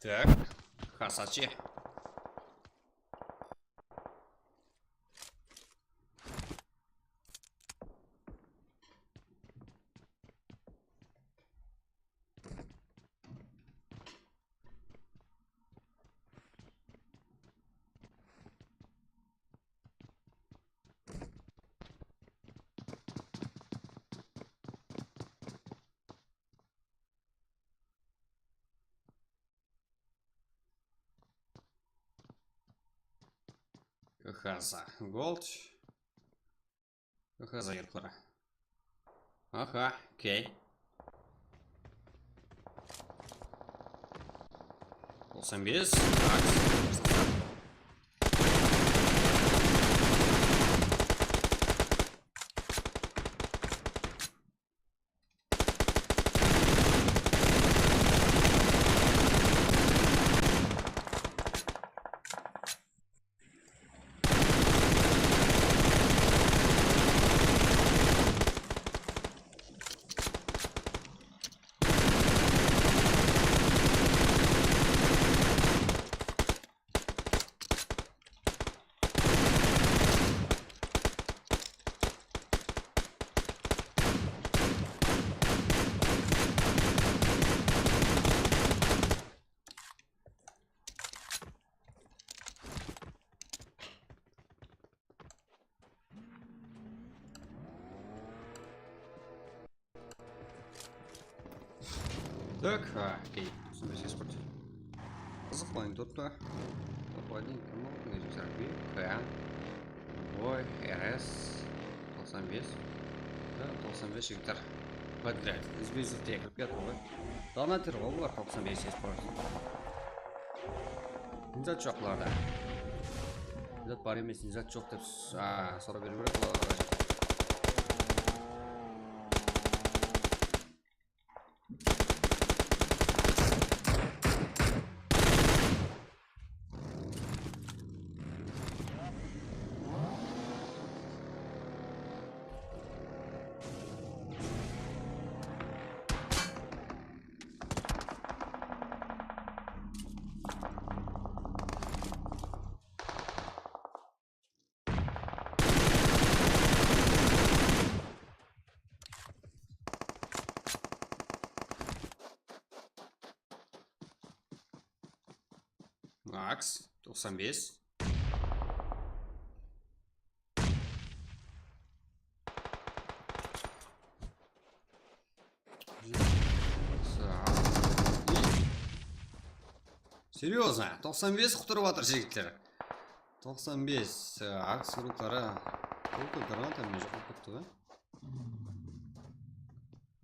Так, Хасачи. Хаза. Голд. Хаза, Иркура. Аха, окей. Тоқсан бес. Так. Так, okey. Toqsan bes esports. Qızıq oyın turıptı. Top oyın kim oldı? Nerjikler Kıyan. Boy, R S, toqsan bes. Ha, toqsan bes jigitler. Подряд. Izbe-izli tek kirip ketip qoydı. Donater ǵoy bular toqsan bes esports. Zat joq bularda. Zat bar emes, zat joq dep s-, a, soraw beriw kerek bularǵa. Aks, toqsan bes. Seryoznı, toqsan bes qutırıp atır jigitler. Toqsan bes, e, aks urıqları. Bul granata menen joq bolıp ketti ǵoy.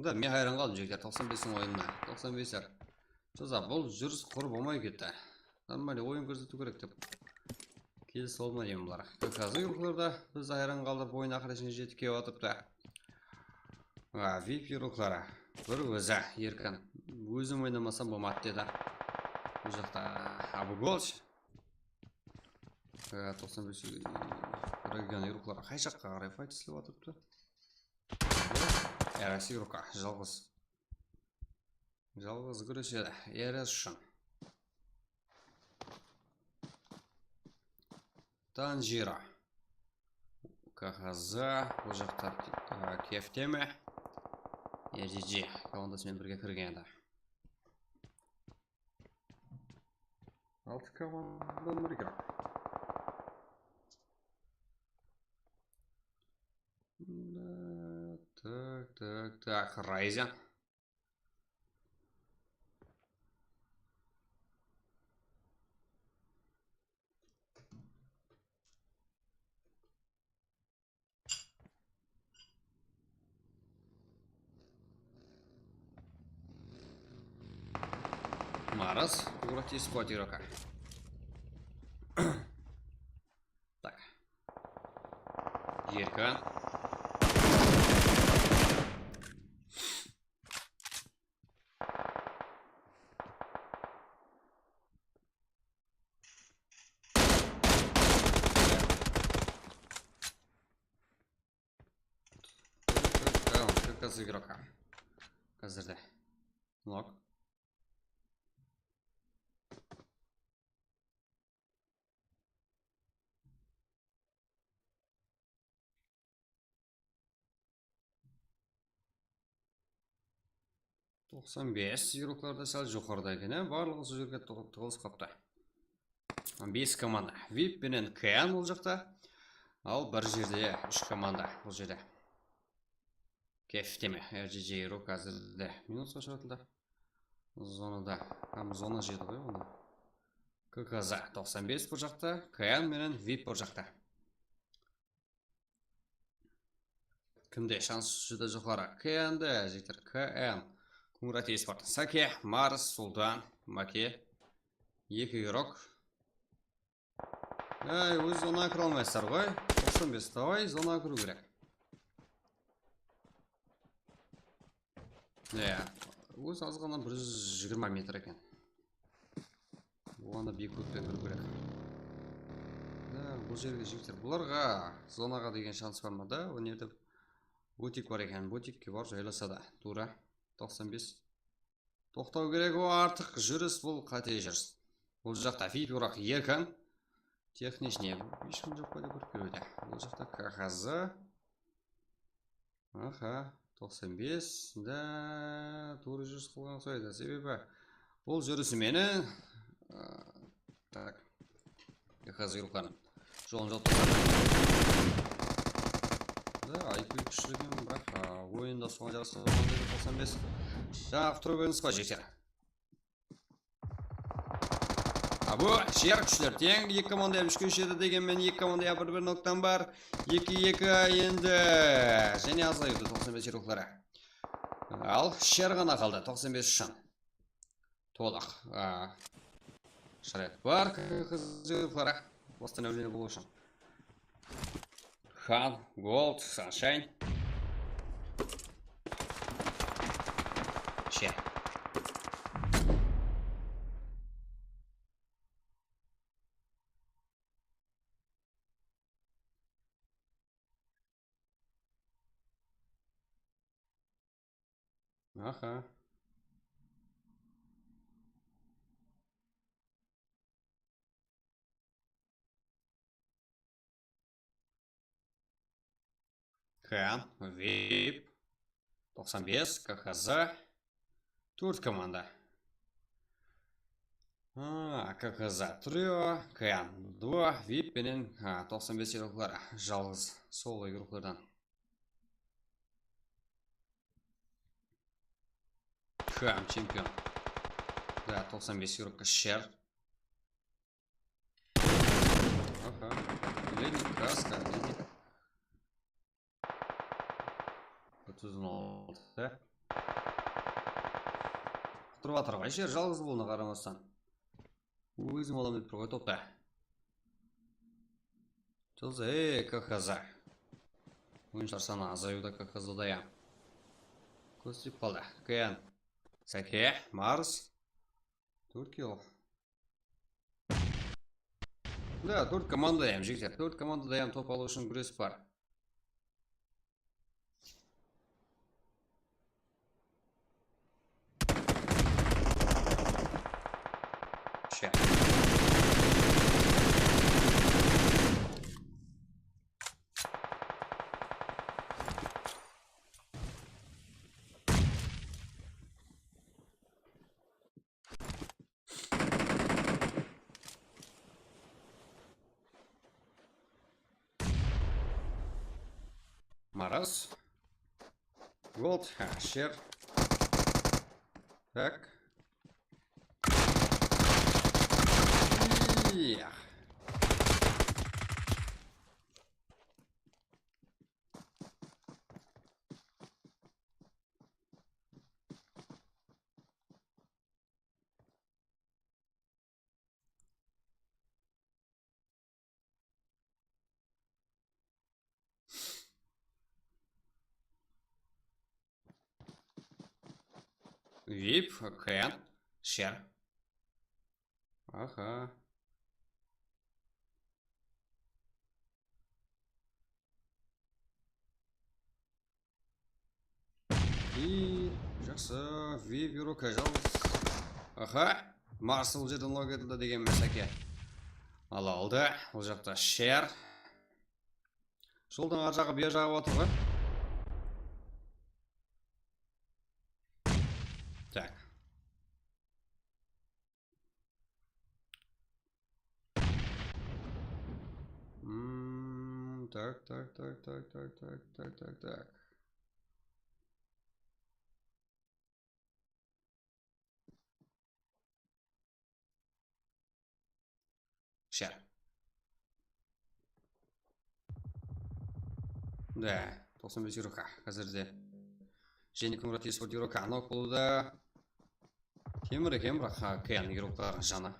Da, men hayran qaldım jigitler, toqsan bestiń oyınına. Toqsan besler. Joza, bul júris qurı bolmay ketti. Нормальный oyın kórsetiw kerek dep. Kelis olma deymen bular. K K Z urıqlarda bizdi hayran qaldırıp, oyın aqırına shekem jetip kelip atırıptı. A, vip urıqları. Bir ózi, Erkin. Ózim oynamasam bolmadı dedi. Bul jaqta Abugolch. E, toqsan bes region urıqları qay jaqqa qaray fayt islep atırıptı? Erasi urıqqa, jalǵız. Jalǵız gúresedi, Eres ushın. Tanjiro. K H Z, bul jaqta, a, Kefteme. R G G komandası menen birge kirgen edi. Altı komandadan bir igrok. Tak, tak, tak, Ryzen. Maras, Kuratис, Potiroka. Tak. Erkan. Tamam, kırk igroka. Házirde. Nok. Toqsan bes igroklarda sál joqarıda eken, á? Barlıǵı usı jerge tıǵ-, tıǵılıs qaptı. Bes komanda. Vip penen K N bul jaqta. Al, bir jerde úsh komanda bul jerde. Kefteme, R G G igrok házirde minusqa shıǵatıldı. Zonada. Hám zona jedi ǵoy onı. K K Z toqsan bes bul jaqta, K N menen vip bul jaqta. Kimde shans júdá joqarı? K N de, jigitler, K N. Kuńrat Esport. Sake, Mars, Sultan, Make. Eki igrok. Áy, óz zonaǵa kire almaysızlar ǵoy. Toqsan bes, davay, zonaǵa kiriw kerek. Iya, óz azǵana bir júz jigirma metr eken. Oǵan da biyik kókten kiriw kerek. Há, bul jerge jigitler. Bularǵa zonaǵa degen shans bar ma da? Ol jerde butik bar eken. Butikke barıp jaylasadı. Tuwra. Toqsan bes. Toqtaw kerek, o artıq júris, bul qáte júris. Bul jaqta vip igrok Erkan. Tehnichniy hesh kim joq pa dep kóriwde. Bul jaqta K H Z. Aha, toqsan bes. Da, tuwrı júris qılǵan uqsaydı. Sebebi bul júrisi meni, a, tak. K H Z igroklarınıń jolın jawıp tasladı. Da, I Q kúshli eken, biraq, a, oyında soǵan jarasa bolǵan edi, toqsan bes. Jańa qutırıp edińiz ǵoy, jigitler. A, bu jer kúshler teń, eki komanda hám úshke úsh edi, degen menen eki komanda hám bir bir noktam bar. Eki eki endi jáne azaydı, toqsan bes yıllıq. Al, sher ǵana qaldı, toqsan bes shın. Tolıq, a, sharayat bar, qızıqları восстановление bolıw ushın. Xan, Gold, Sunshine. Sher. Aha. Kán, vip, toqsan bes, K H Z, tórt komanda. Ha, K H Z trio, Kán duo, vip penen, ha, toqsan bes yıllıq jalǵız solo yıllıq. Kán chempion. Da, toqsan bes yıllıq sher. Aha. Lenik, kraska, lenik. Otuz altı. Qutırıp atır ǵoy, sher jalǵız bolıwına qaramastan. Ózim alaman dep tur ǵoy toptı. Jılsa, ey, K H Z. Oyınshılar sanı azayıwda K H Z-da ya. Kóz tiyip qaldı. Kán. Sake, Mars. Tórt kill. Da, tórt komandada hám, jigitler, tórt komandada hám top alıw ushın gúres bar. Sha. Maras. Gold, ha, sher. Tak. Iya. Vip, Kán, sher. Aha. I, jaqsı, vip yureka jalǵız. Aha, Mars bul jerden log etildi degen máseke. Al aldı, bul jaqta sher. Joldıń ar jaǵı, beri jaǵı atır ǵoy. Tak. Hmm, tak, tak, tak. Sher. Da, toqsan bes yureka házirde. Jeni Kúnmúrat esport yureka nok boldı. Temir eken, biraq, ha, Kán yurekalardıń janı.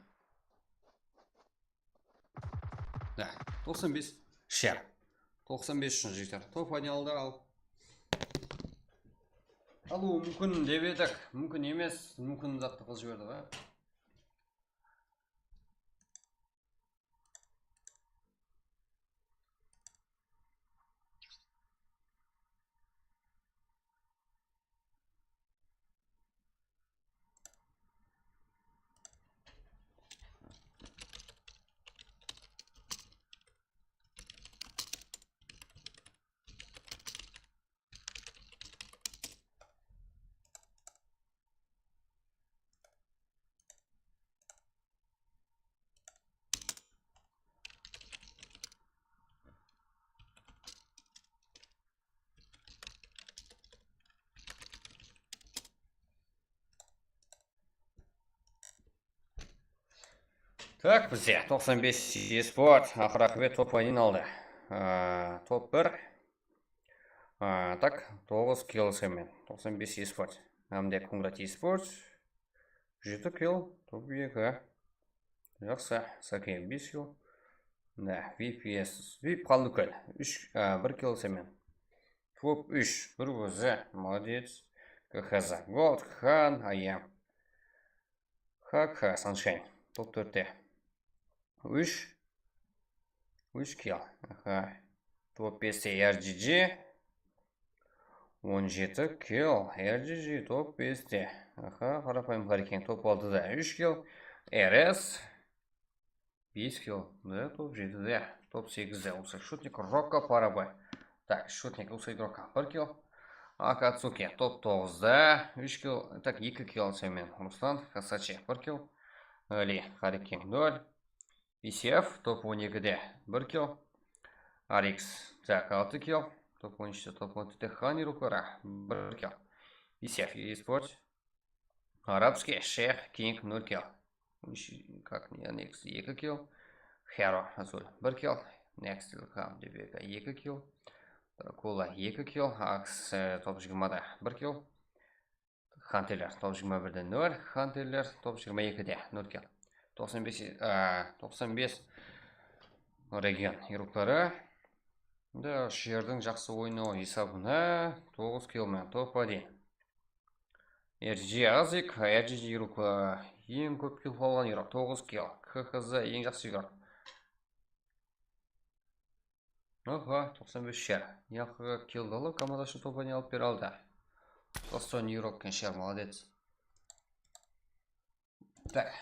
Da, toqsan bes sher. Toqsan bes ushın jigitler. Top oynay aldı, al. Alıwı múmkin dep edik. Múmkin emes, múmkin zattı qılıp jiberdi ǵoy. Tak, bizde toqsan bes esport, aqır aqıbet top oyın aldı. Aa, top bir. Aa, tak, toǵız kill semen. Toqsan bes esport. Hám de Kungrat esport. Jeti kill, top eki. Jaqsı, Sake bes kill. Da, V P S, V I P qaldı úkel. Úsh, a, bir kill semen. Top úsh, bir ózi, molodec. G H Z Gold, Khan, Ayam. Hak, ha, Sunshine. Top tórtte. Úsh. Úsh kill. Aha. Top beste R G G. On jeti kill. R G G top beste. Aha, qarapayım Harikeng top altıda úsh kill. R S. Bes kill. Da, top jetide. Top segizde. Usı shutnik Rokko Paraguay. Tak, shutnik usı Rokko bir kill. Akatsuki top toǵızda. Úsh kill. Tak, eki kill semen. Ruslan Kasachi bir kill. Ali Harikeng nol. Isef top on ekide bir kill. Arix, tak, altı kill. Top on úshte, top on tórtte Xan Irukara bir kill. Isef esport. Arabskiy Sheyx King nol kill. Úsh, kak, ne, Nex eki kill. Hero Azul bir kill. Next Ilham Debeka eki kill. Drakula eki kill. Aks, e, top jigirmada bir kill. Hanterler top jigirma birde nol, Hanterler top jigirma ekide nol kill. Toqsan bes, a, toqsan bes region iruqları. Da, usı jerdiń jaqsı oynawı esabına toǵız kill men top один. R G G Azik, R G G iruqları eń kóp kill alǵan iruq, toǵız kill. K H Z eń jaqsı iruq. Oho, toqsan bes sher. Yaqı kill alıp, komanda ushın top oyın alıp bere aldı. Toqsan euro eken sher, молодец. Tak.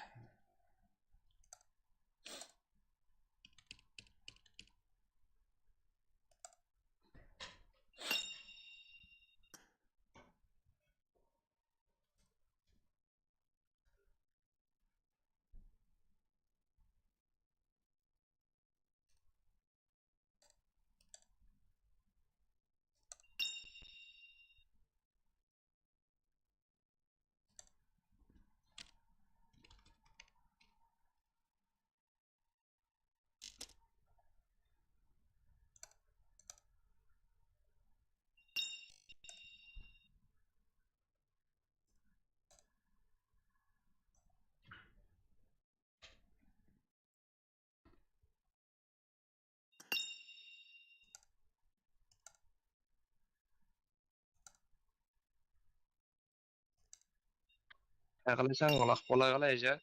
Qay qılaysań, ılaq bola qalay, ja?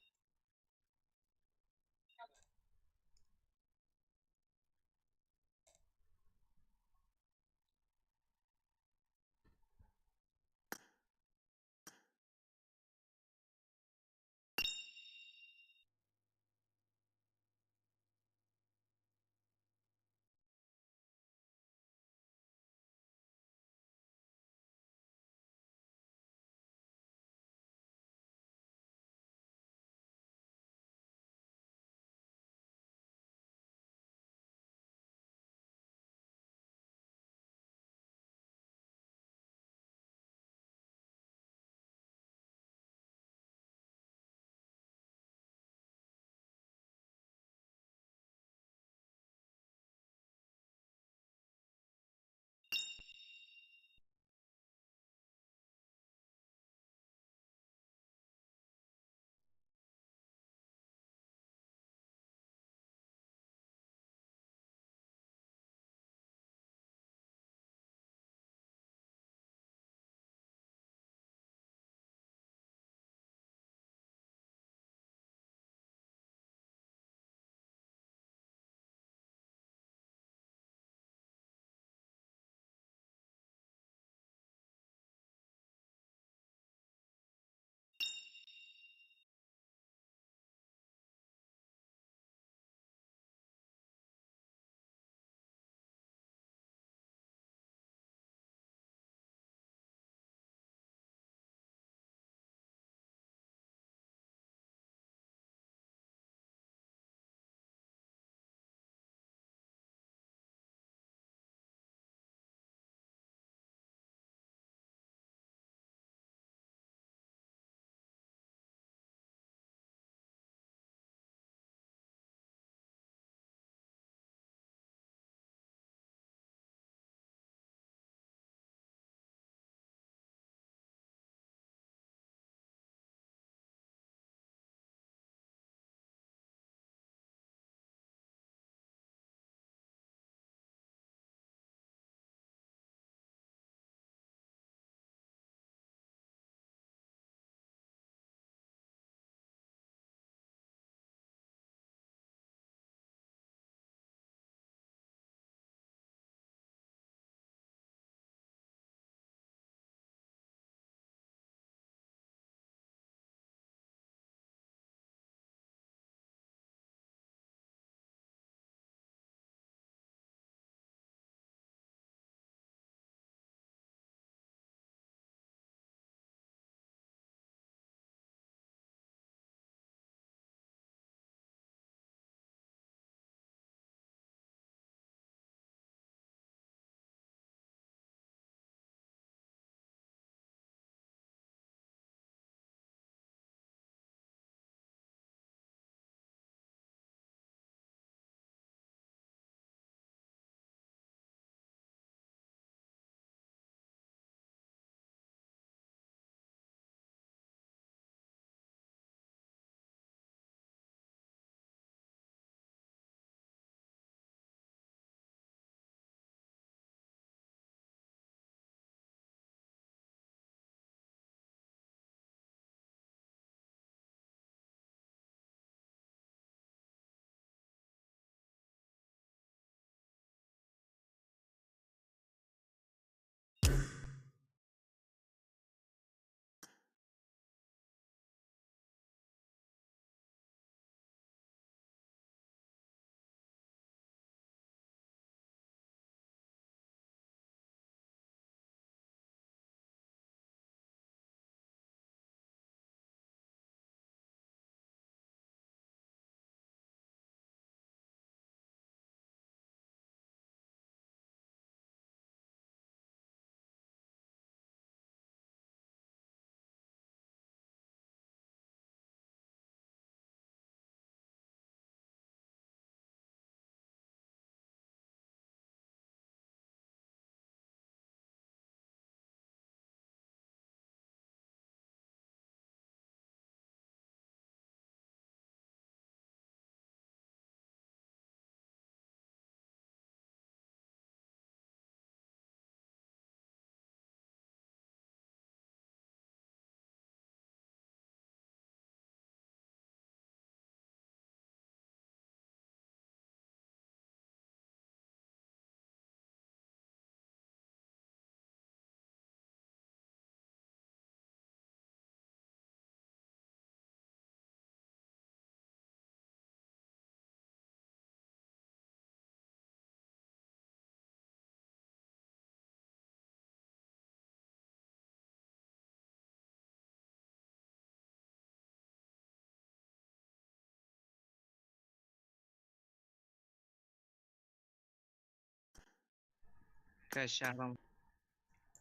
Shaxsan.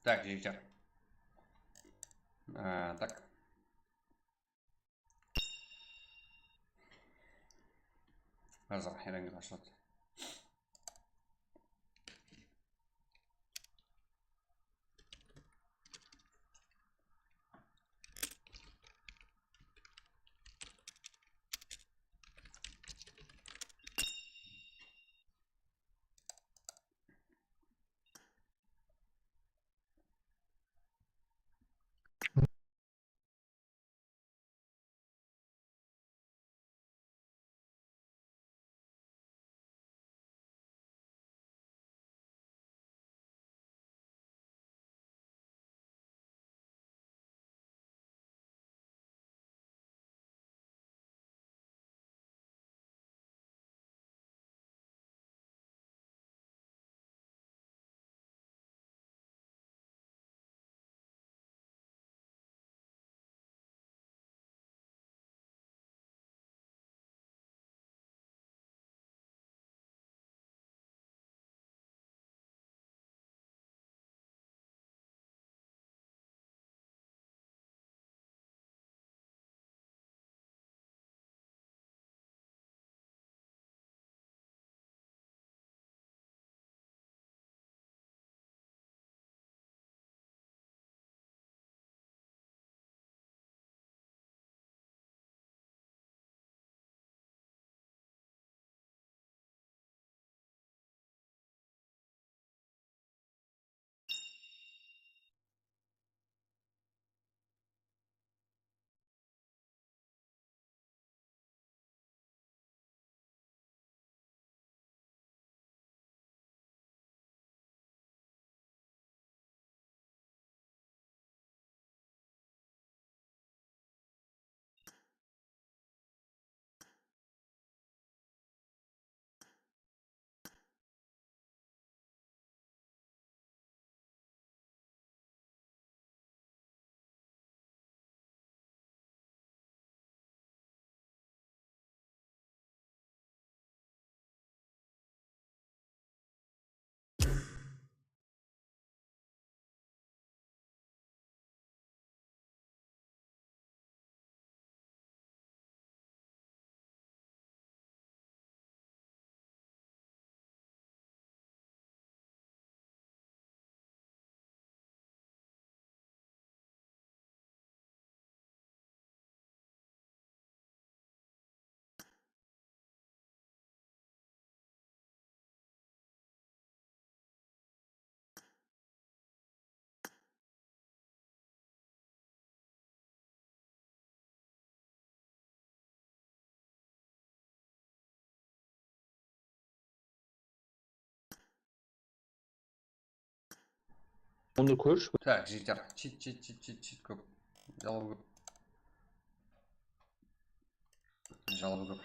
Tak, jigitler. A, tak. Házir Erengiz ashıladı. Onı kórish. Tak, jigitler, chit, chit, chit, chit, chit kóp. Jalbı kóp. Jalbı kóp.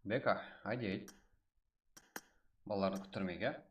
Beka, ayday. Balalardı kúttirmeyik, ya.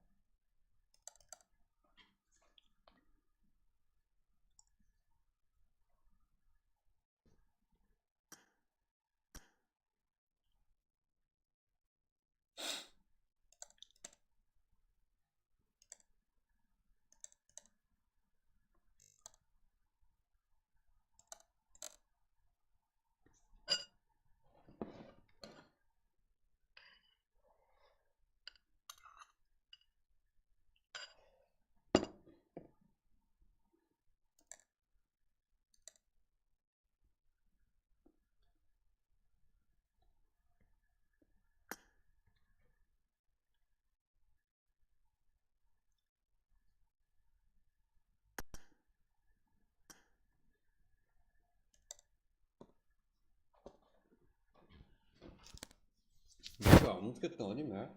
Beka, umıtıp kettim ǵoy deymen, ya.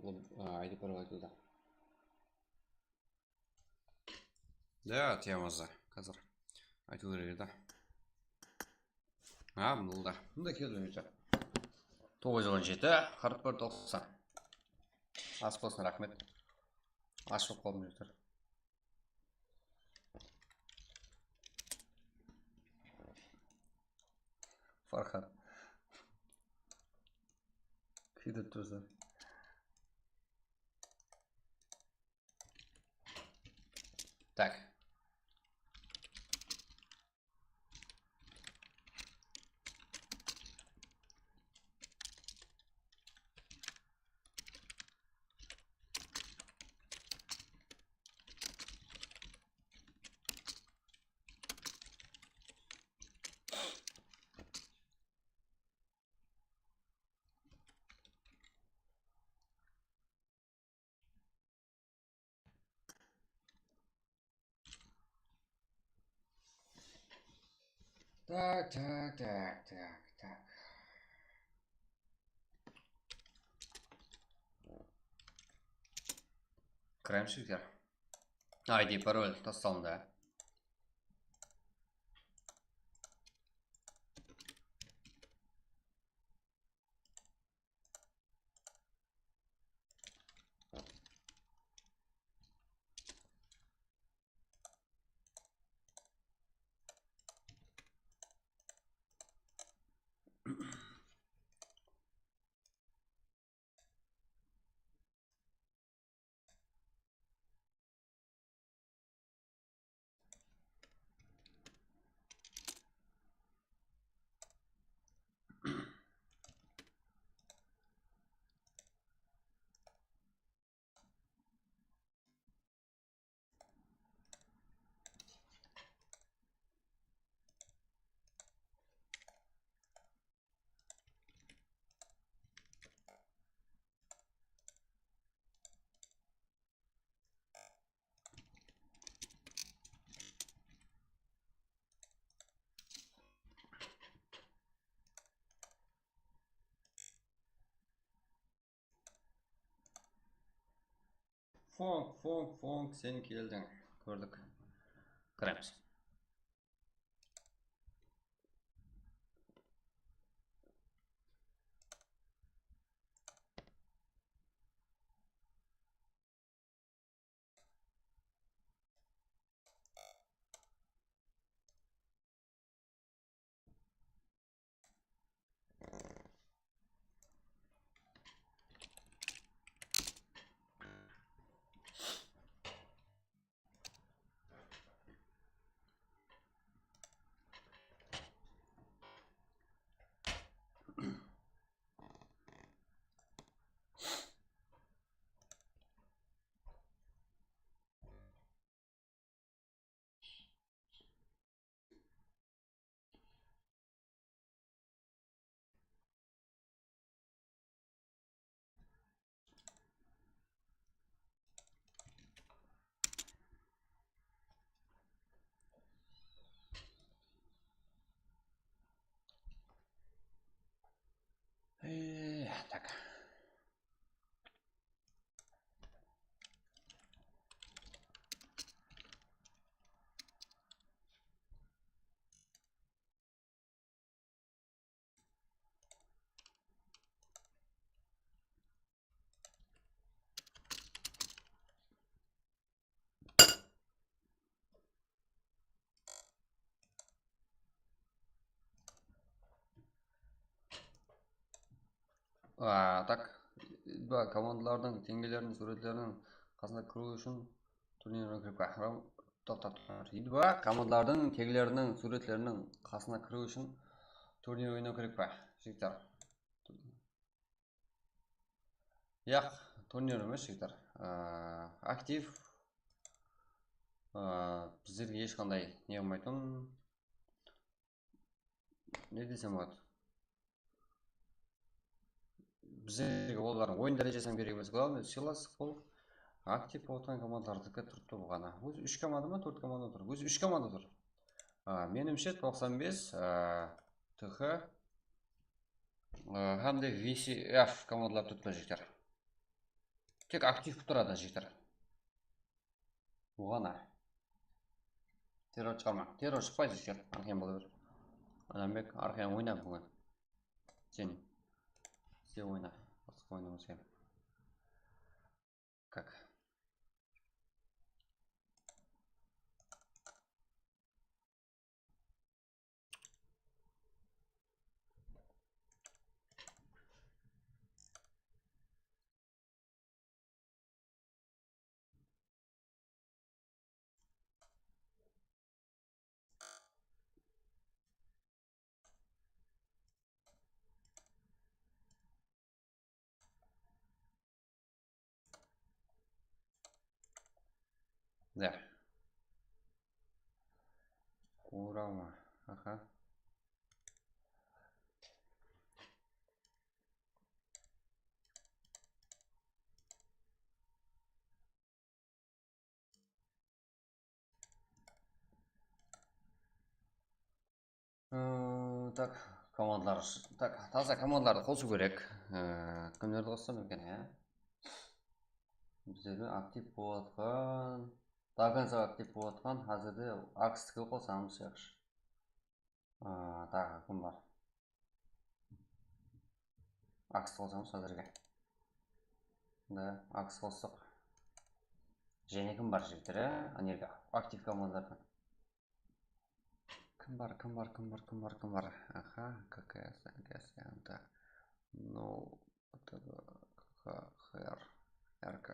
Ol, a, I D parol aytıldı. Da, temazı házir aytıw kerek edi. Ha, mında. Mında keldi, jigitler. Toǵız júz on jeti, qırq bir, toqsan. As bolsın, raxmet. Ash bolıp qaldım, jigitler. Farhad. Kúydirip tursa. Tak. Tak, tak, tak, tak, tak. Kiremiz, jigitler. I D, parol tasladım da. Fonk, Fonk, Fonk, sen keldiń. Kórdik. Kiremiz. E, tak. A, tak, endi komandalardıń teńgeleriniń súwretleriniń qasına kiriw ushın turnirge kirip, toqtap tur. Endi komandalardıń teńgeleriniń súwretleriniń qasına kiriw ushın turnir oynaw kerek pa, jigitler? Yaq, turnir emes, jigitler. Aa, aktiv. Aa, bizlerge hesh qanday ne qılmaytın. Ne desem boladı? Bizlerge olardıń oyın dárejesi hám kerek emes. Главное, sıylaslıq bolıp, aktiv bolıp atırǵan komandalardiki turıptı bul ǵana. Ózi úsh komanda ma, tórt komanda tur? Ózi úsh komanda tur. Aa, menimshe, toqsan bes, aa, T X, Ee, hám de V C F komandalar turıptı, jigitler. Tek aktiv bolıp turadı, jigitler. Buǵana. Terror shıǵarma. Terror shıqpaydı, jigitler. Arqayan bola ber. Adambek, Arqayan oyna búgin. Sen. Sen oyna. Basqa oynamasın. Как? Да. Kurama. Aha. Ee, tak, komandalar. Tak, taza komandalardı qosıw kerek. Ee, kimlerdi qossam eken, ya? Bizlerde aktiv bolıp atqan, до конца aktiv bolıp atqan, házirde Axtiki qosamız, yaqshı. Aa, taǵı kim bar? Aks qosamız házirge. Da, Aks qossıq. Jáne kim bar, jigitler, á? Nerge aktiv komandalardan. Kim bar, kim bar, kim bar, kim bar, kim bar? Aha, K K S, N K S, N T. No, T B, K K, H R, R K.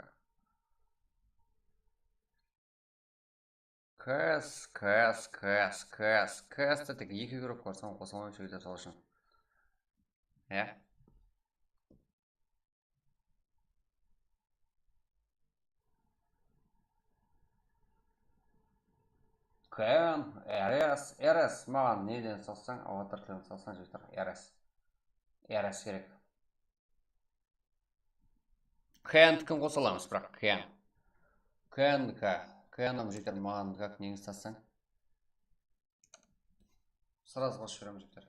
K S, K S, K S, K S, K S te tek eki grup bar, soń qosa almayman, jigitler, sol ushın. Ya. K N, R S, R S maǵan neden salsań, avatar tilin salsań, jigitler, R S. R S kerek. K N tikin qosa alamız, biraq K N. K N ka, K N am jeter maǵan, kak negiz tassań. Сразу qosıp jiberemiz, jigitler.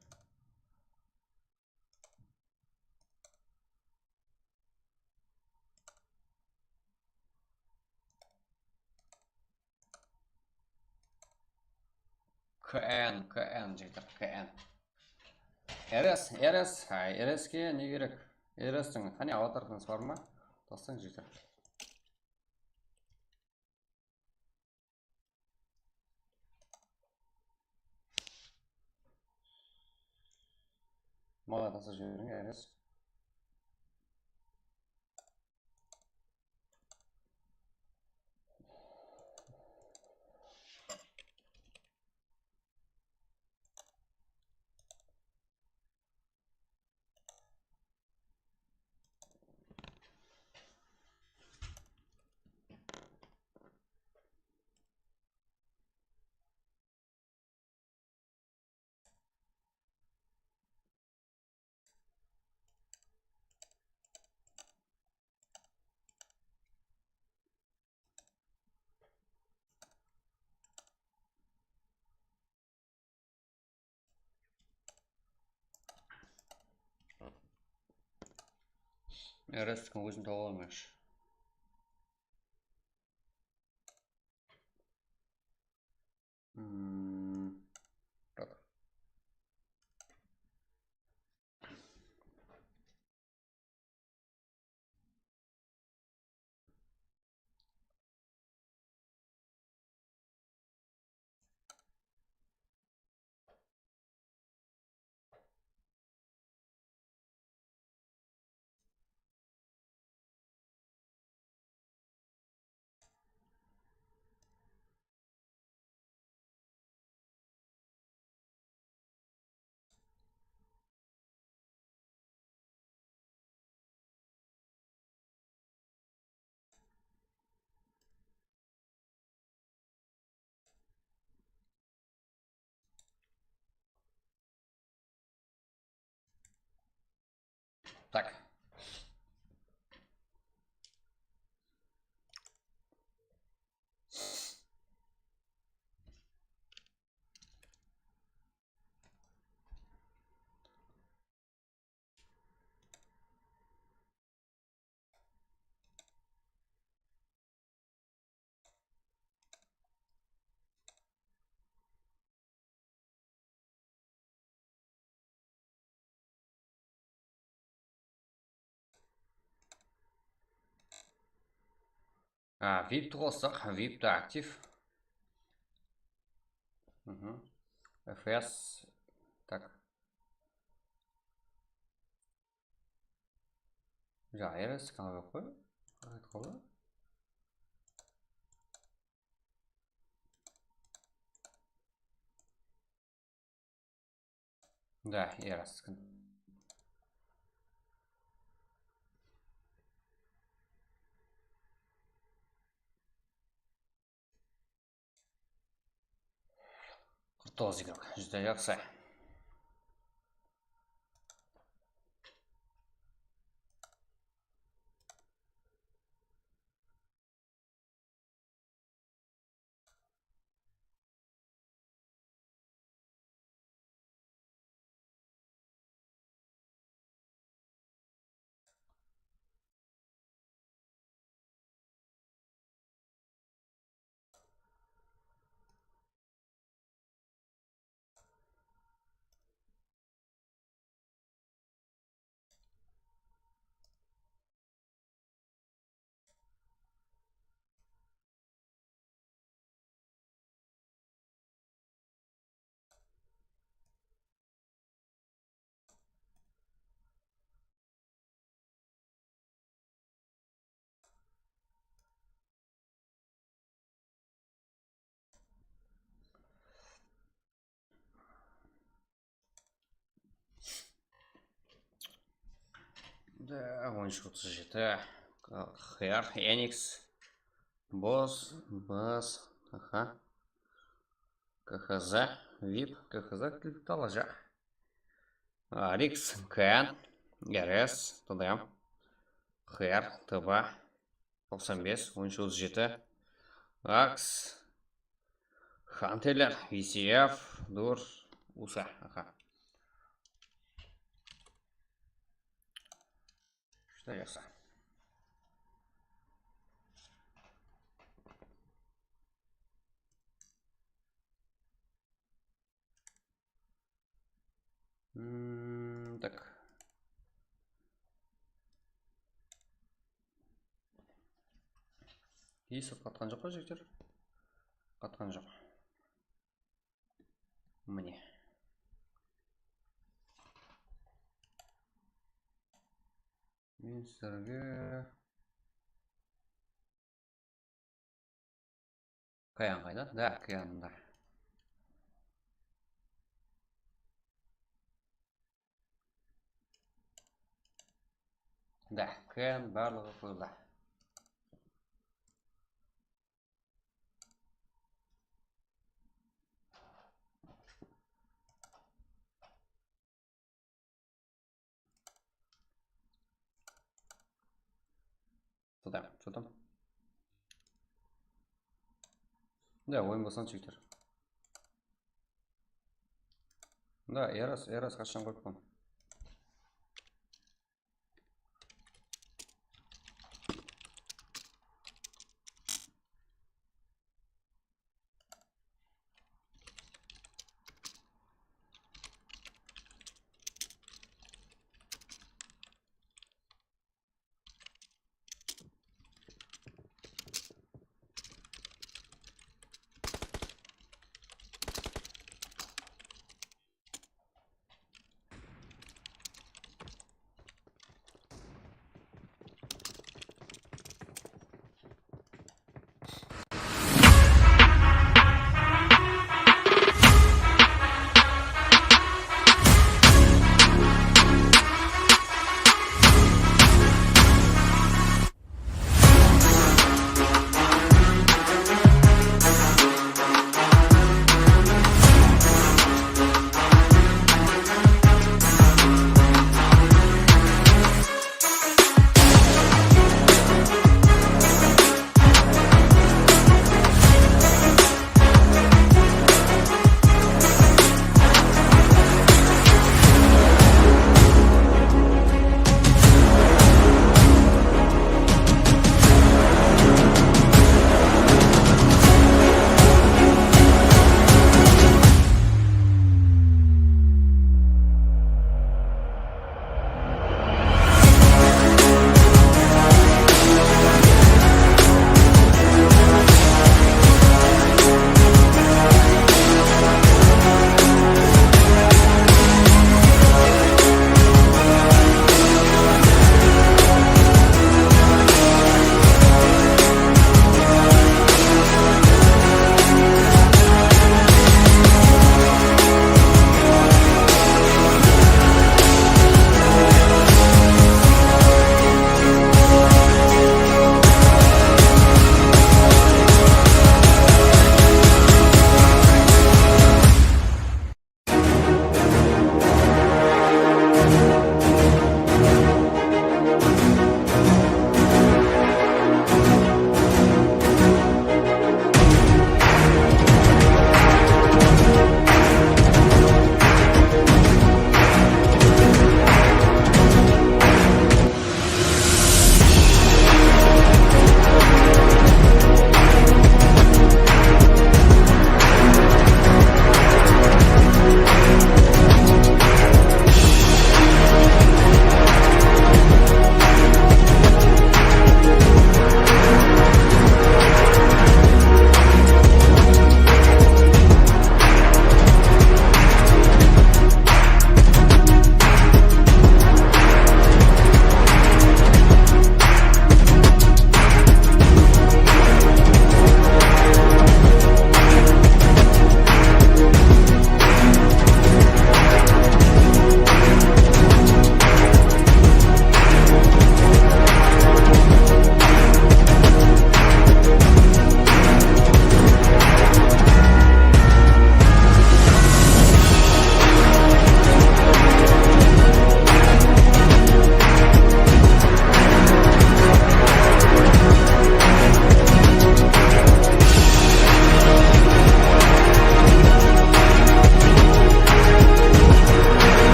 K N, K N, jigitler, K N. R S, R S, ay, R S ke ne kerek? R S tiń, qáne, avatarıńız bar ma? Tassań, jigitler. Maǵan tasıp jiberiń, R S. Erastıkın ózin taba almayınshı. Hmm. Tak. Так. A, vipti qossaq, vipti aktiv. Mhm. F S. Tak. Ja, R S kanal yoq qoy. Qayt qola. Да, я раскрыл. Toǵız igrok, júdá jaqsı. Da, on úsh otız jeti. Xyar, Eniks. Bos, bas, aha. K H Z, vip, K H Z, kriptologiya. A, Riks, K N, R S, T D M, Xyar, T B, toqsan bes, on úsh otız jeti, Aks, Hanterler, V C F, Dur, Usa, aha. Что я сам? М, так. Esap qatqan joq pa, jigitler? Qatqan joq. Mine. Men sizlerge Kayan qayda? Da, Kayan mında. Da, Kayan barlıǵı qoyıldı. Что там? Что там? Да, oyın baslandı, jigitler. Da, Eras, Eras qashshan qoyıppan.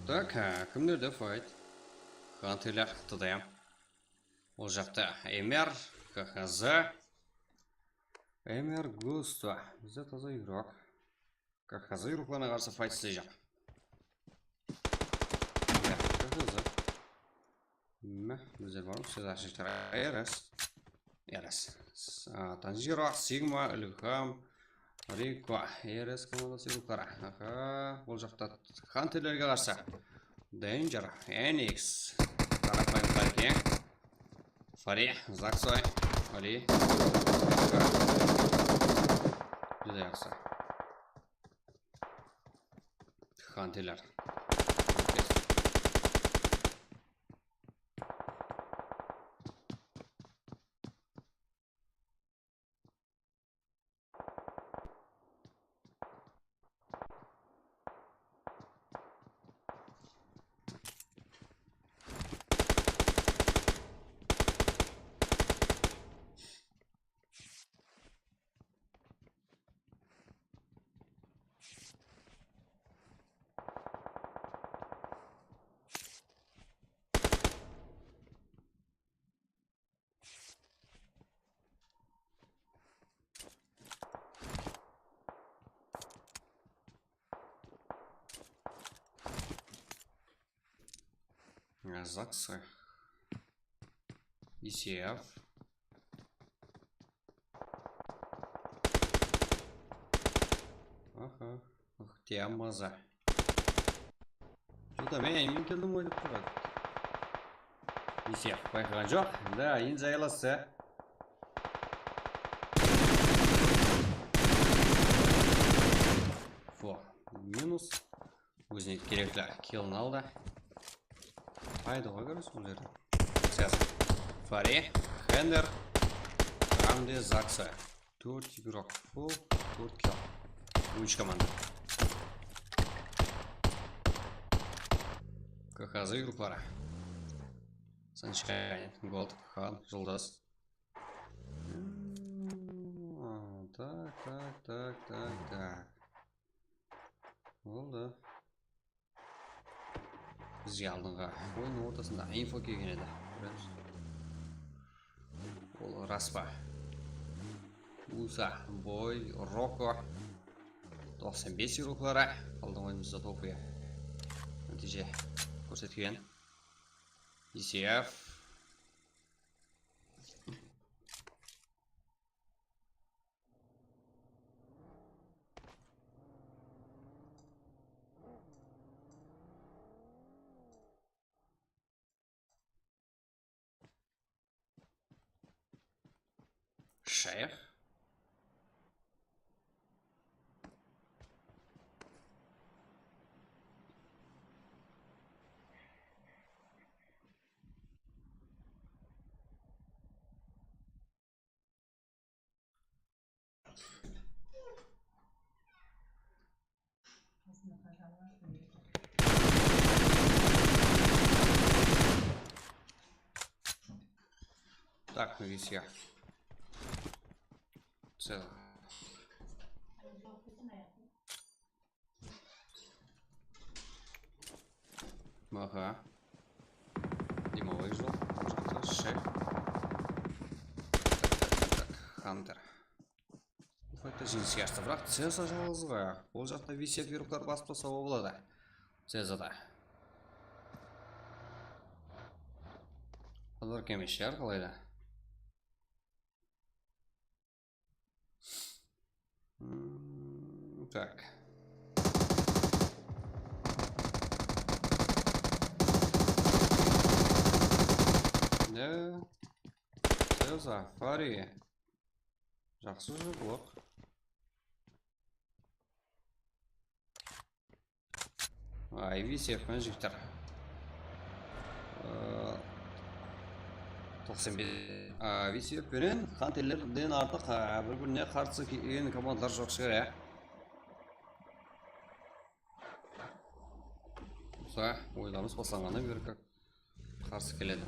Tak, ha, kimlerde fight? Hunterler, T D M. Ol jaqta M R, K H Z. M R Gusto. Bizde taza igrok. K H Z iyroqlarına qarsı fight isleyjaq. K H Z. Mine, bizler bar, sizler jigitler. R S. R S. A, Tanjiro, Sigma, Ilham, Riko, R S komandası iyroqları. Aha, ol jaqta Hunterlerge qarsı. Danger, Enix. Qarapayım, qarapayım. Fari, Zaksoy, Ali. Júdá jaqsı. Hunterler. Zaksı. E C F. Aha. Uh, tiyan maza. Júdá, men, men keldim ǵoy dep turǵan. E C F bayqaǵan joq. Da, endi jaylasın. Fo, minus. Ózine kerekli killin aldı. Aydı ǵoy, kóresiz, bul jerde. Siyasat. Fare, Hender, Ramde, Zaksa. Tórt igrok full, tórt kill. Úsh komanda. K H Z iyroqları. Sunshine, Gold, Khan, Juldız. Hmm, tak, tak, tak, tak, tak. Boldı. Bizge aldınǵı oyın ortasında info kelgen edi. Kóremiz. Ol ras pa? Usa, Boy, Roko. Toqsan bes iyroqları. Aldınǵı oyınımızda topıya nátiyje kórsetken. E C F. Shayıq. Так, висья. Целый. Aha. Дымовой joq. Mına jaqta shek. Tak, tak, tak, tak. Hunter. Bul faytta jeńiske astı, biraq Ceza jalǵız ǵoy. Ol jaqta V C F iyroqlar basıp taslawǵa boladı. Cezada. Alar kemes shıǵar, qalayda. Hmm, tak. Ne? Ceza, Fari. Jaqsı júr, qulaq. Ay, V C F penen jigitler. Ee, toqsan bes. Aa, V C F penen Hunterlerden artıq, aa, bir-birine qarsı kelgen komandalar joq shıǵar, ya. Usa, oyınlarımız baslanǵannan beri qarsı keledi.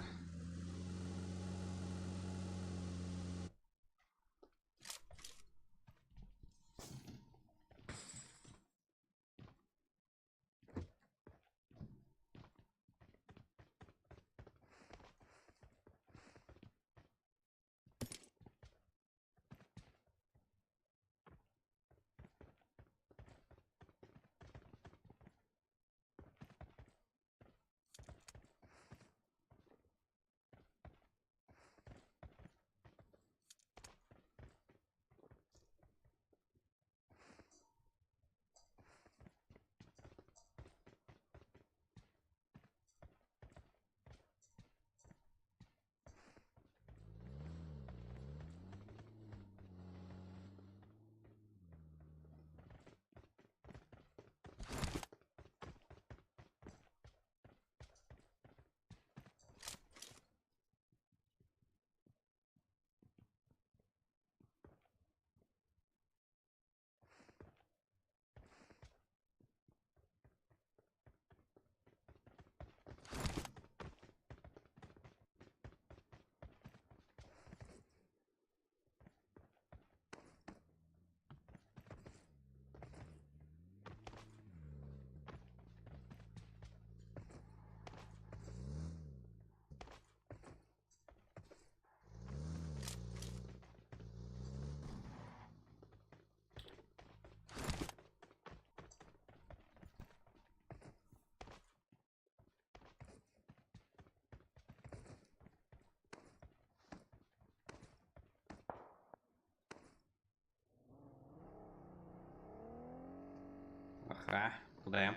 Ha, qudayım.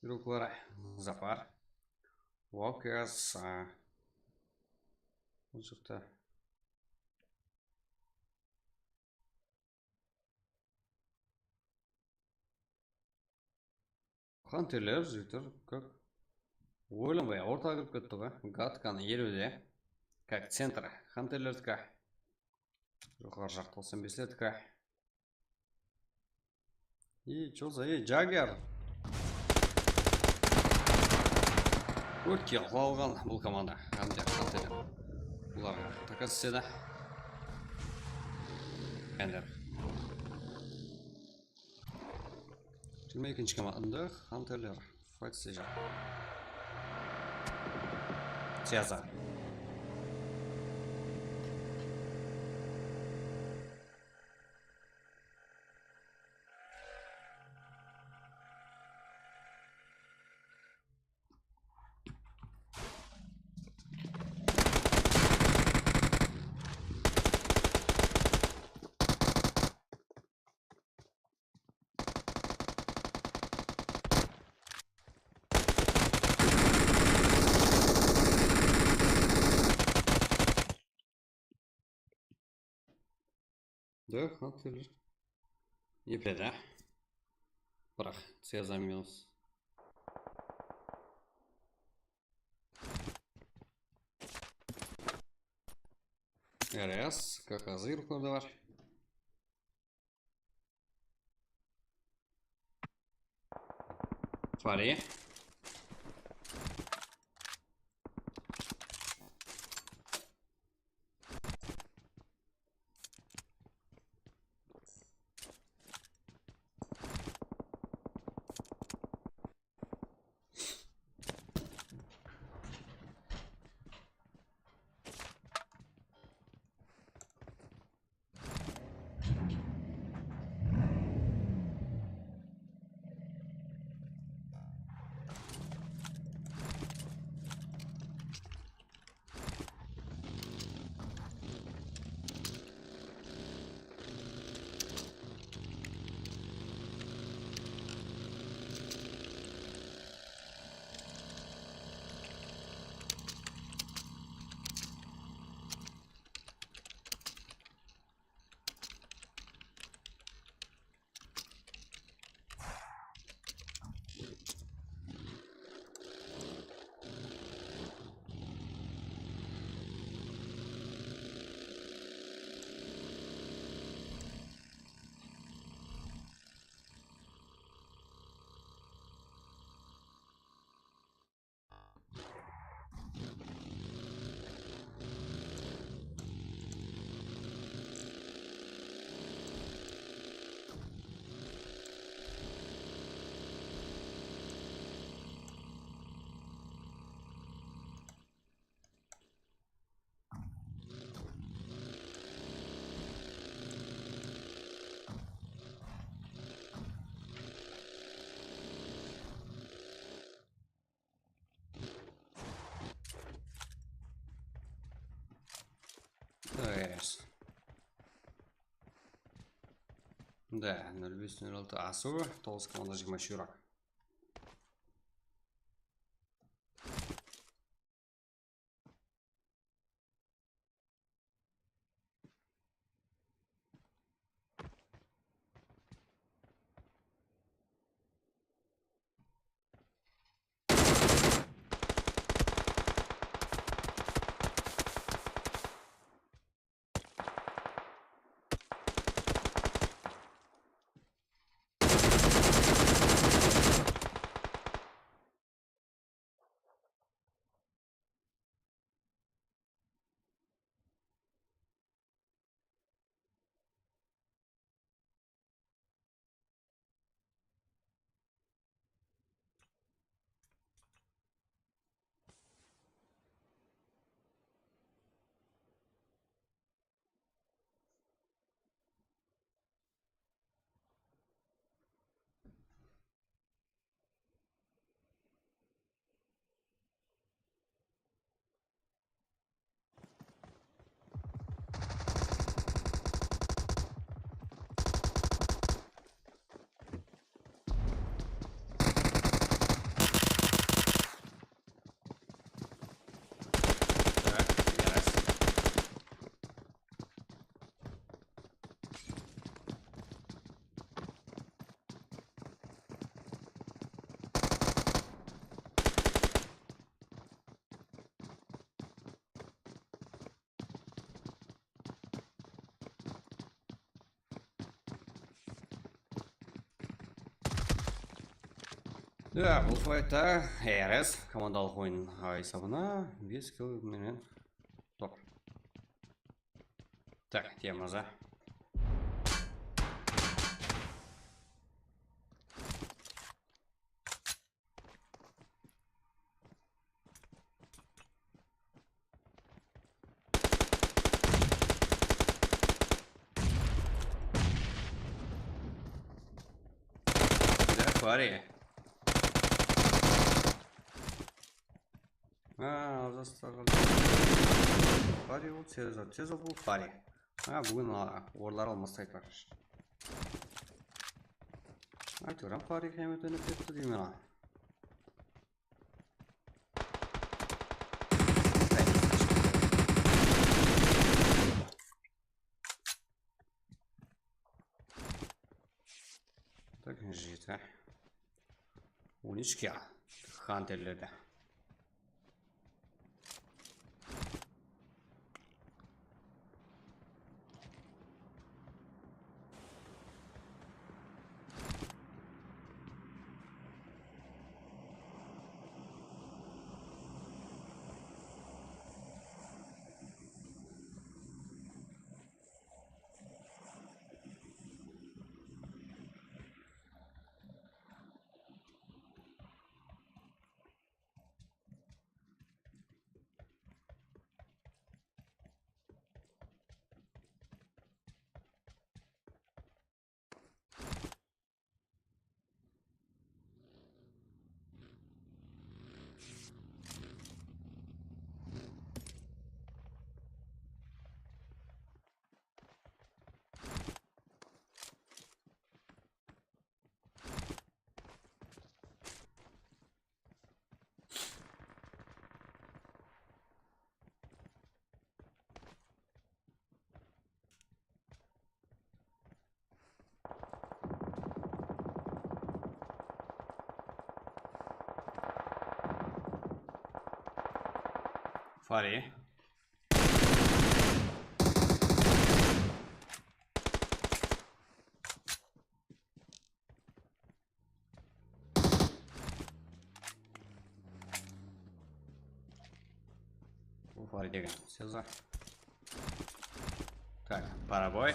Druklar, Zafar. Walkers, a, bul jaqta. Xanterler, jigitler, kóp. Oylanbay ortaǵa kirip ketti ǵoy. Gatkanı eliwde. Kak, centr. Xanterlerdiki. Joqarı jaq toqsan beslerdiki. И чё за, ey, Jagger? Órtke qula alǵan bul komanda. Xanter, xanterler. Bularǵa taka túsedi. Xanter. Jigirma ekinshi komanda, Xanterler. Fight station. Siyasa. Да, Xanterler. Epledi. Biraq, sezamıyoruz. Eres, kakazı yurtlarda bar. Fare. Yes. Да, nol bes, nol altı asıwı, toǵız komanda jigirma úsh yuraq. Ya, bul faytta R S komandalıq oyın esabına bes kill menen top. Tak, tiyamaz, a. Güzel, var ya. Ha, alacaqlar. Var ya, ol tez, tez ol, var ya. Ha, búgin, a, orınları almastaydı, arkadaşlar. Aytewir, Fari qıyamet ónip ketti deymen, a. Tak, jeti. On úsh kill. Hunterlerde. Fari. Bul Fari degen Sezar. Tak, parabóy.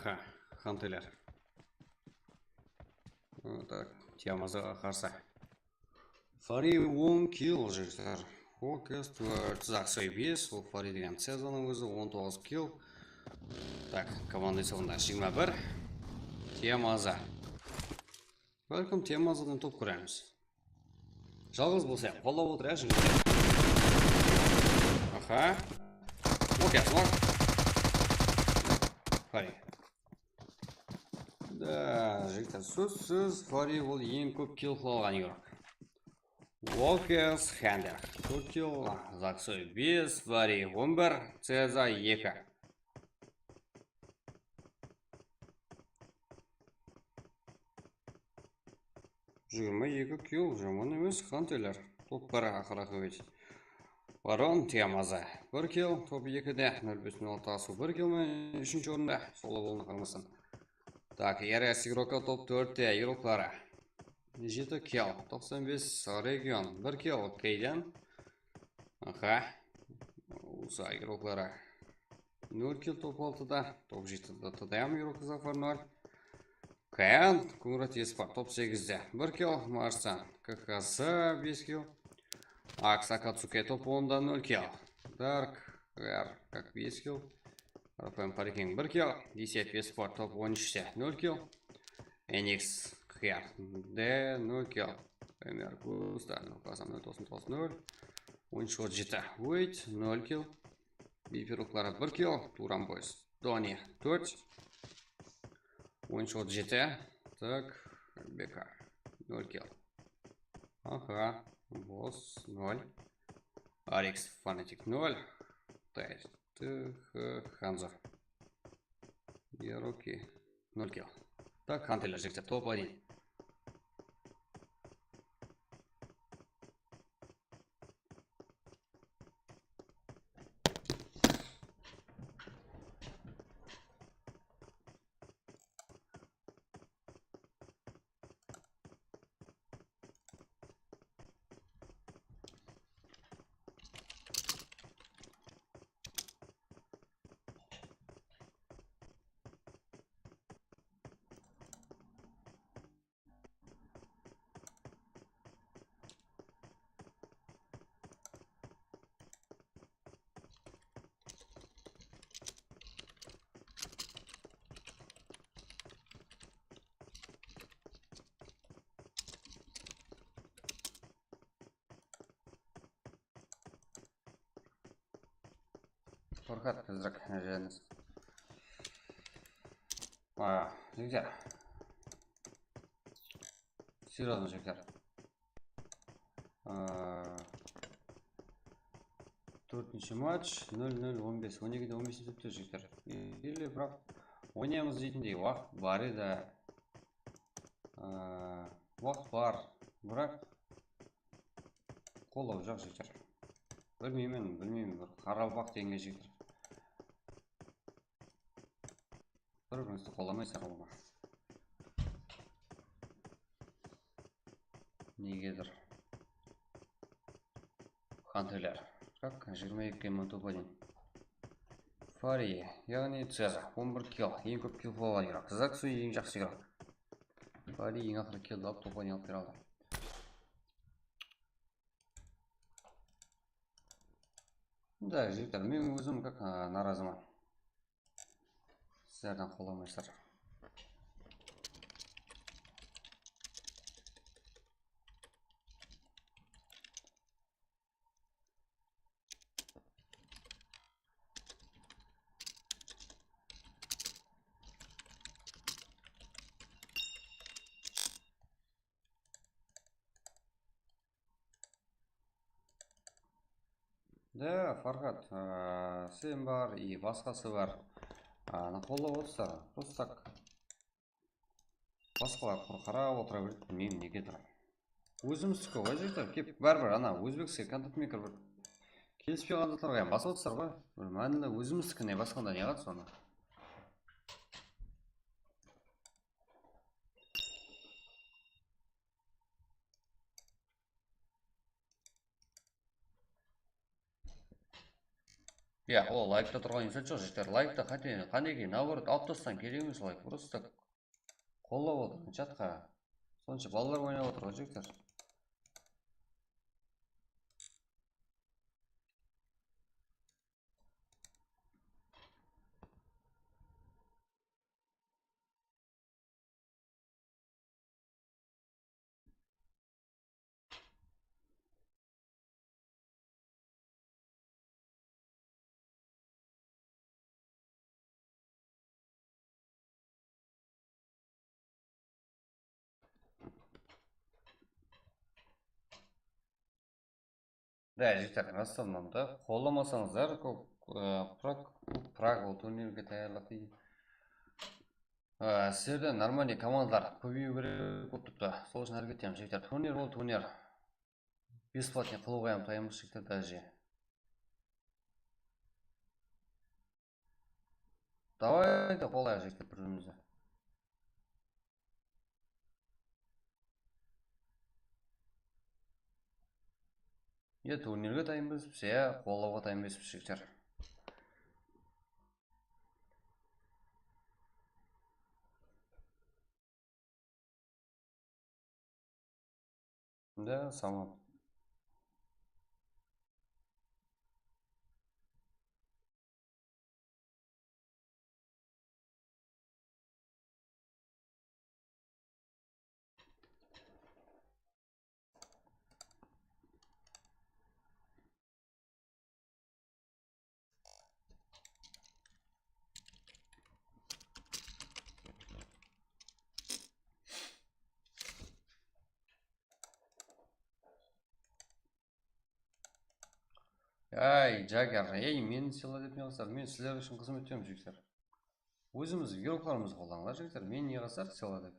Aha, Xanteler. Tak, Tiamazaǵa qarsı. Fari on kill, jigitler. Focus toǵız, Zaksoy bes, ol Fari degen Cezanıń ózi on toǵız kill. Tak, komanda esabında jigirma bir. Tiamaza. Bálkim Tiamazadan top kóremiz. Jalǵız bolsa, qollap otır, ya, jigitler. Aha. Okey, smok. Fari. Da, jigitler, sózsiz, Fari ol eń kóp kill qıla alǵan igrok. Walkers, Xander, tórt kill, Zaksoy bes, Fari on bir, Ceza eki. Jigirma eki kill, jaman emes, Xanteler. Top bir, aqır aqıbet. Baron, Tiamaza, bir kill, top ekide, nol bes nol altı Asıl bir kill menen úshinshi orında, sola bolına qaramastan. Tak, Yares igrokı top tórtte, igrokları. Jeti kill, toqsan bes Region, bir kill Keyden. Aha. Usa igrokları. Nol kill top altıda, top jetide T D M igrokı Zafar nol. Kayan, Kungrat Espar, top segizde. Bir kill, Marstan, K K S, bes kill. Aks Akatsuke top onda, nol kill. Dark, R, kak bes kill. Rafael Pariking bir kill, Disep Esport top on úshte nol kill. Enix Qıyar D nol kill. Ömer Gusta nol toqsan nol toqsan toqsan nol. On úsh otız jeti. Wait nol kill. Biypirukları bir kill. Turan Boys Doni tórt. On úsh otız jeti. Tak, B K nol kill. Aha, Boss nol. Alex Fanatik nol. Tayr. T H Hanzo. Yaroki. Nol kill. Так, Хантлер, жігіттер, топ один. Farhad, призрак, jánimiz. Aa, jigitler. Серьёзно, jigitler. Aa, tórtinshi match, nol nol on bes, on ekide on bes depti, jigitler. Ele, biraq, oynaymız deytindey waqıt bar edi. Aa, waqıt bar, biraq, qollaw jaq, jigitler. Bilmeymen, bilmeymen, bir qaraqalpaq degenge, jigitler. Bir-birińizdi qollamaysızlar ǵoy. Negedur. Xanterler. Так, jigirma eki minut topa deyin. Fari, yaǵnıy Ceza, on bir kill, eń kóp kill qıla alǵan igrok. Zaksu eń jaqsı igrok. Fari eń aqırǵı killdi alıp, topa deyin alıp kire aldı. Да, jigitler, men ózim как, a, narazıman. Sizlerden qollamaysızlar. Да, Farhad, a, sen bar, и basqası bar. Anı qollap otırsızlar. Просто так. Basqalar qur qarap otıra beredi, bilmeymen, negedur. Ózimizdikiń ǵoy, jigitler, kep, báribir, ana, ózbekske kontent meyker bir kelispey qalǵan zatlarǵa hám basıp otırsızlar ǵoy. Bir mánili ózimizdikińe basqanda ne qıladı sonı? Ya, o, laykta turǵan insan joq, jigitler. Laykta qáne, qánekey, наоборот, alıp taslań, kerek emes layk. Просто qollap otırıń, chatqa. Sonsha balalar oynap otır ǵoy, jigitler. Da, jigitler, rastan da, qollamasańızlar, kóp, e, Prag, Prag ol turnirge tayarlıq deydi. E, sizlerde нормальный komandalar kóbeyiw kerek bolıp turıptı. Sol ushın háreket etemiz, jigitler. Turnir ol turnir. Бесплатный qılıwǵa hám tayınbız, jigitler, даже. Давайте, qollayıq, jigitler, bir-birimizdi. Ya turnirge tayınbız, ya qollawǵa tayınbız, jigitler. Да, сама. Ay, Jager, ey, meni sıyla dep ne qılsar? Men sizler ushın xızmet etemen, jigitler. Ózimiz, игрокlarımızdı qoldańlar, jigitler. Meni ne qılsar, sıyla dep.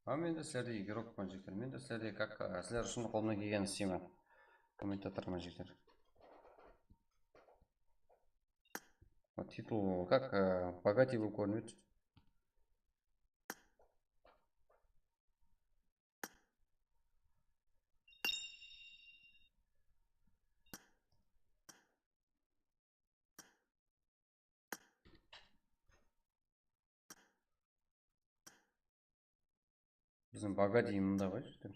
Ha, men de sizlerdey игрокpan, jigitler. Men de sizlerdey, как, e, sizler ushın qolımnan kelgenin isteymen. Kommentatorman, jigitler. Titul, как, e, богатый bolıp kórinedi. Biziń bogatiy mında ǵoy, jigitler.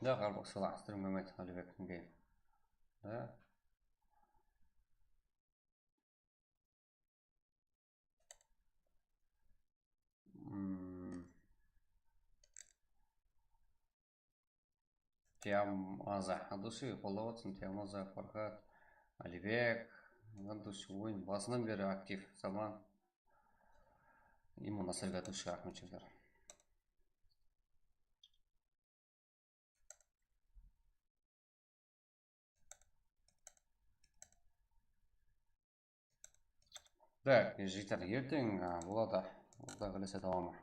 Да, qarabaq, sala astırıp kelmeydi, Alibek, nege? Da. Hmm. Tiyamaza, Adushi qollap atırsın, Tiyamaza, Farhat, Alibek, Adushi oyın basınan beri aktiv, Zaman. Imon Asarga, Adushi, raxmet, jigitler. Так, jigitler, erteń, a, boladı. Quday qálese, dawamı.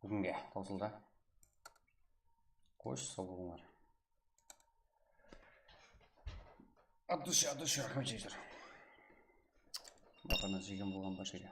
Búginge tawsıldı. Xosh, saw bolıńlar. Adushi, Adushi, raxmet, jigitler. Baqana jegen bolǵan barshege.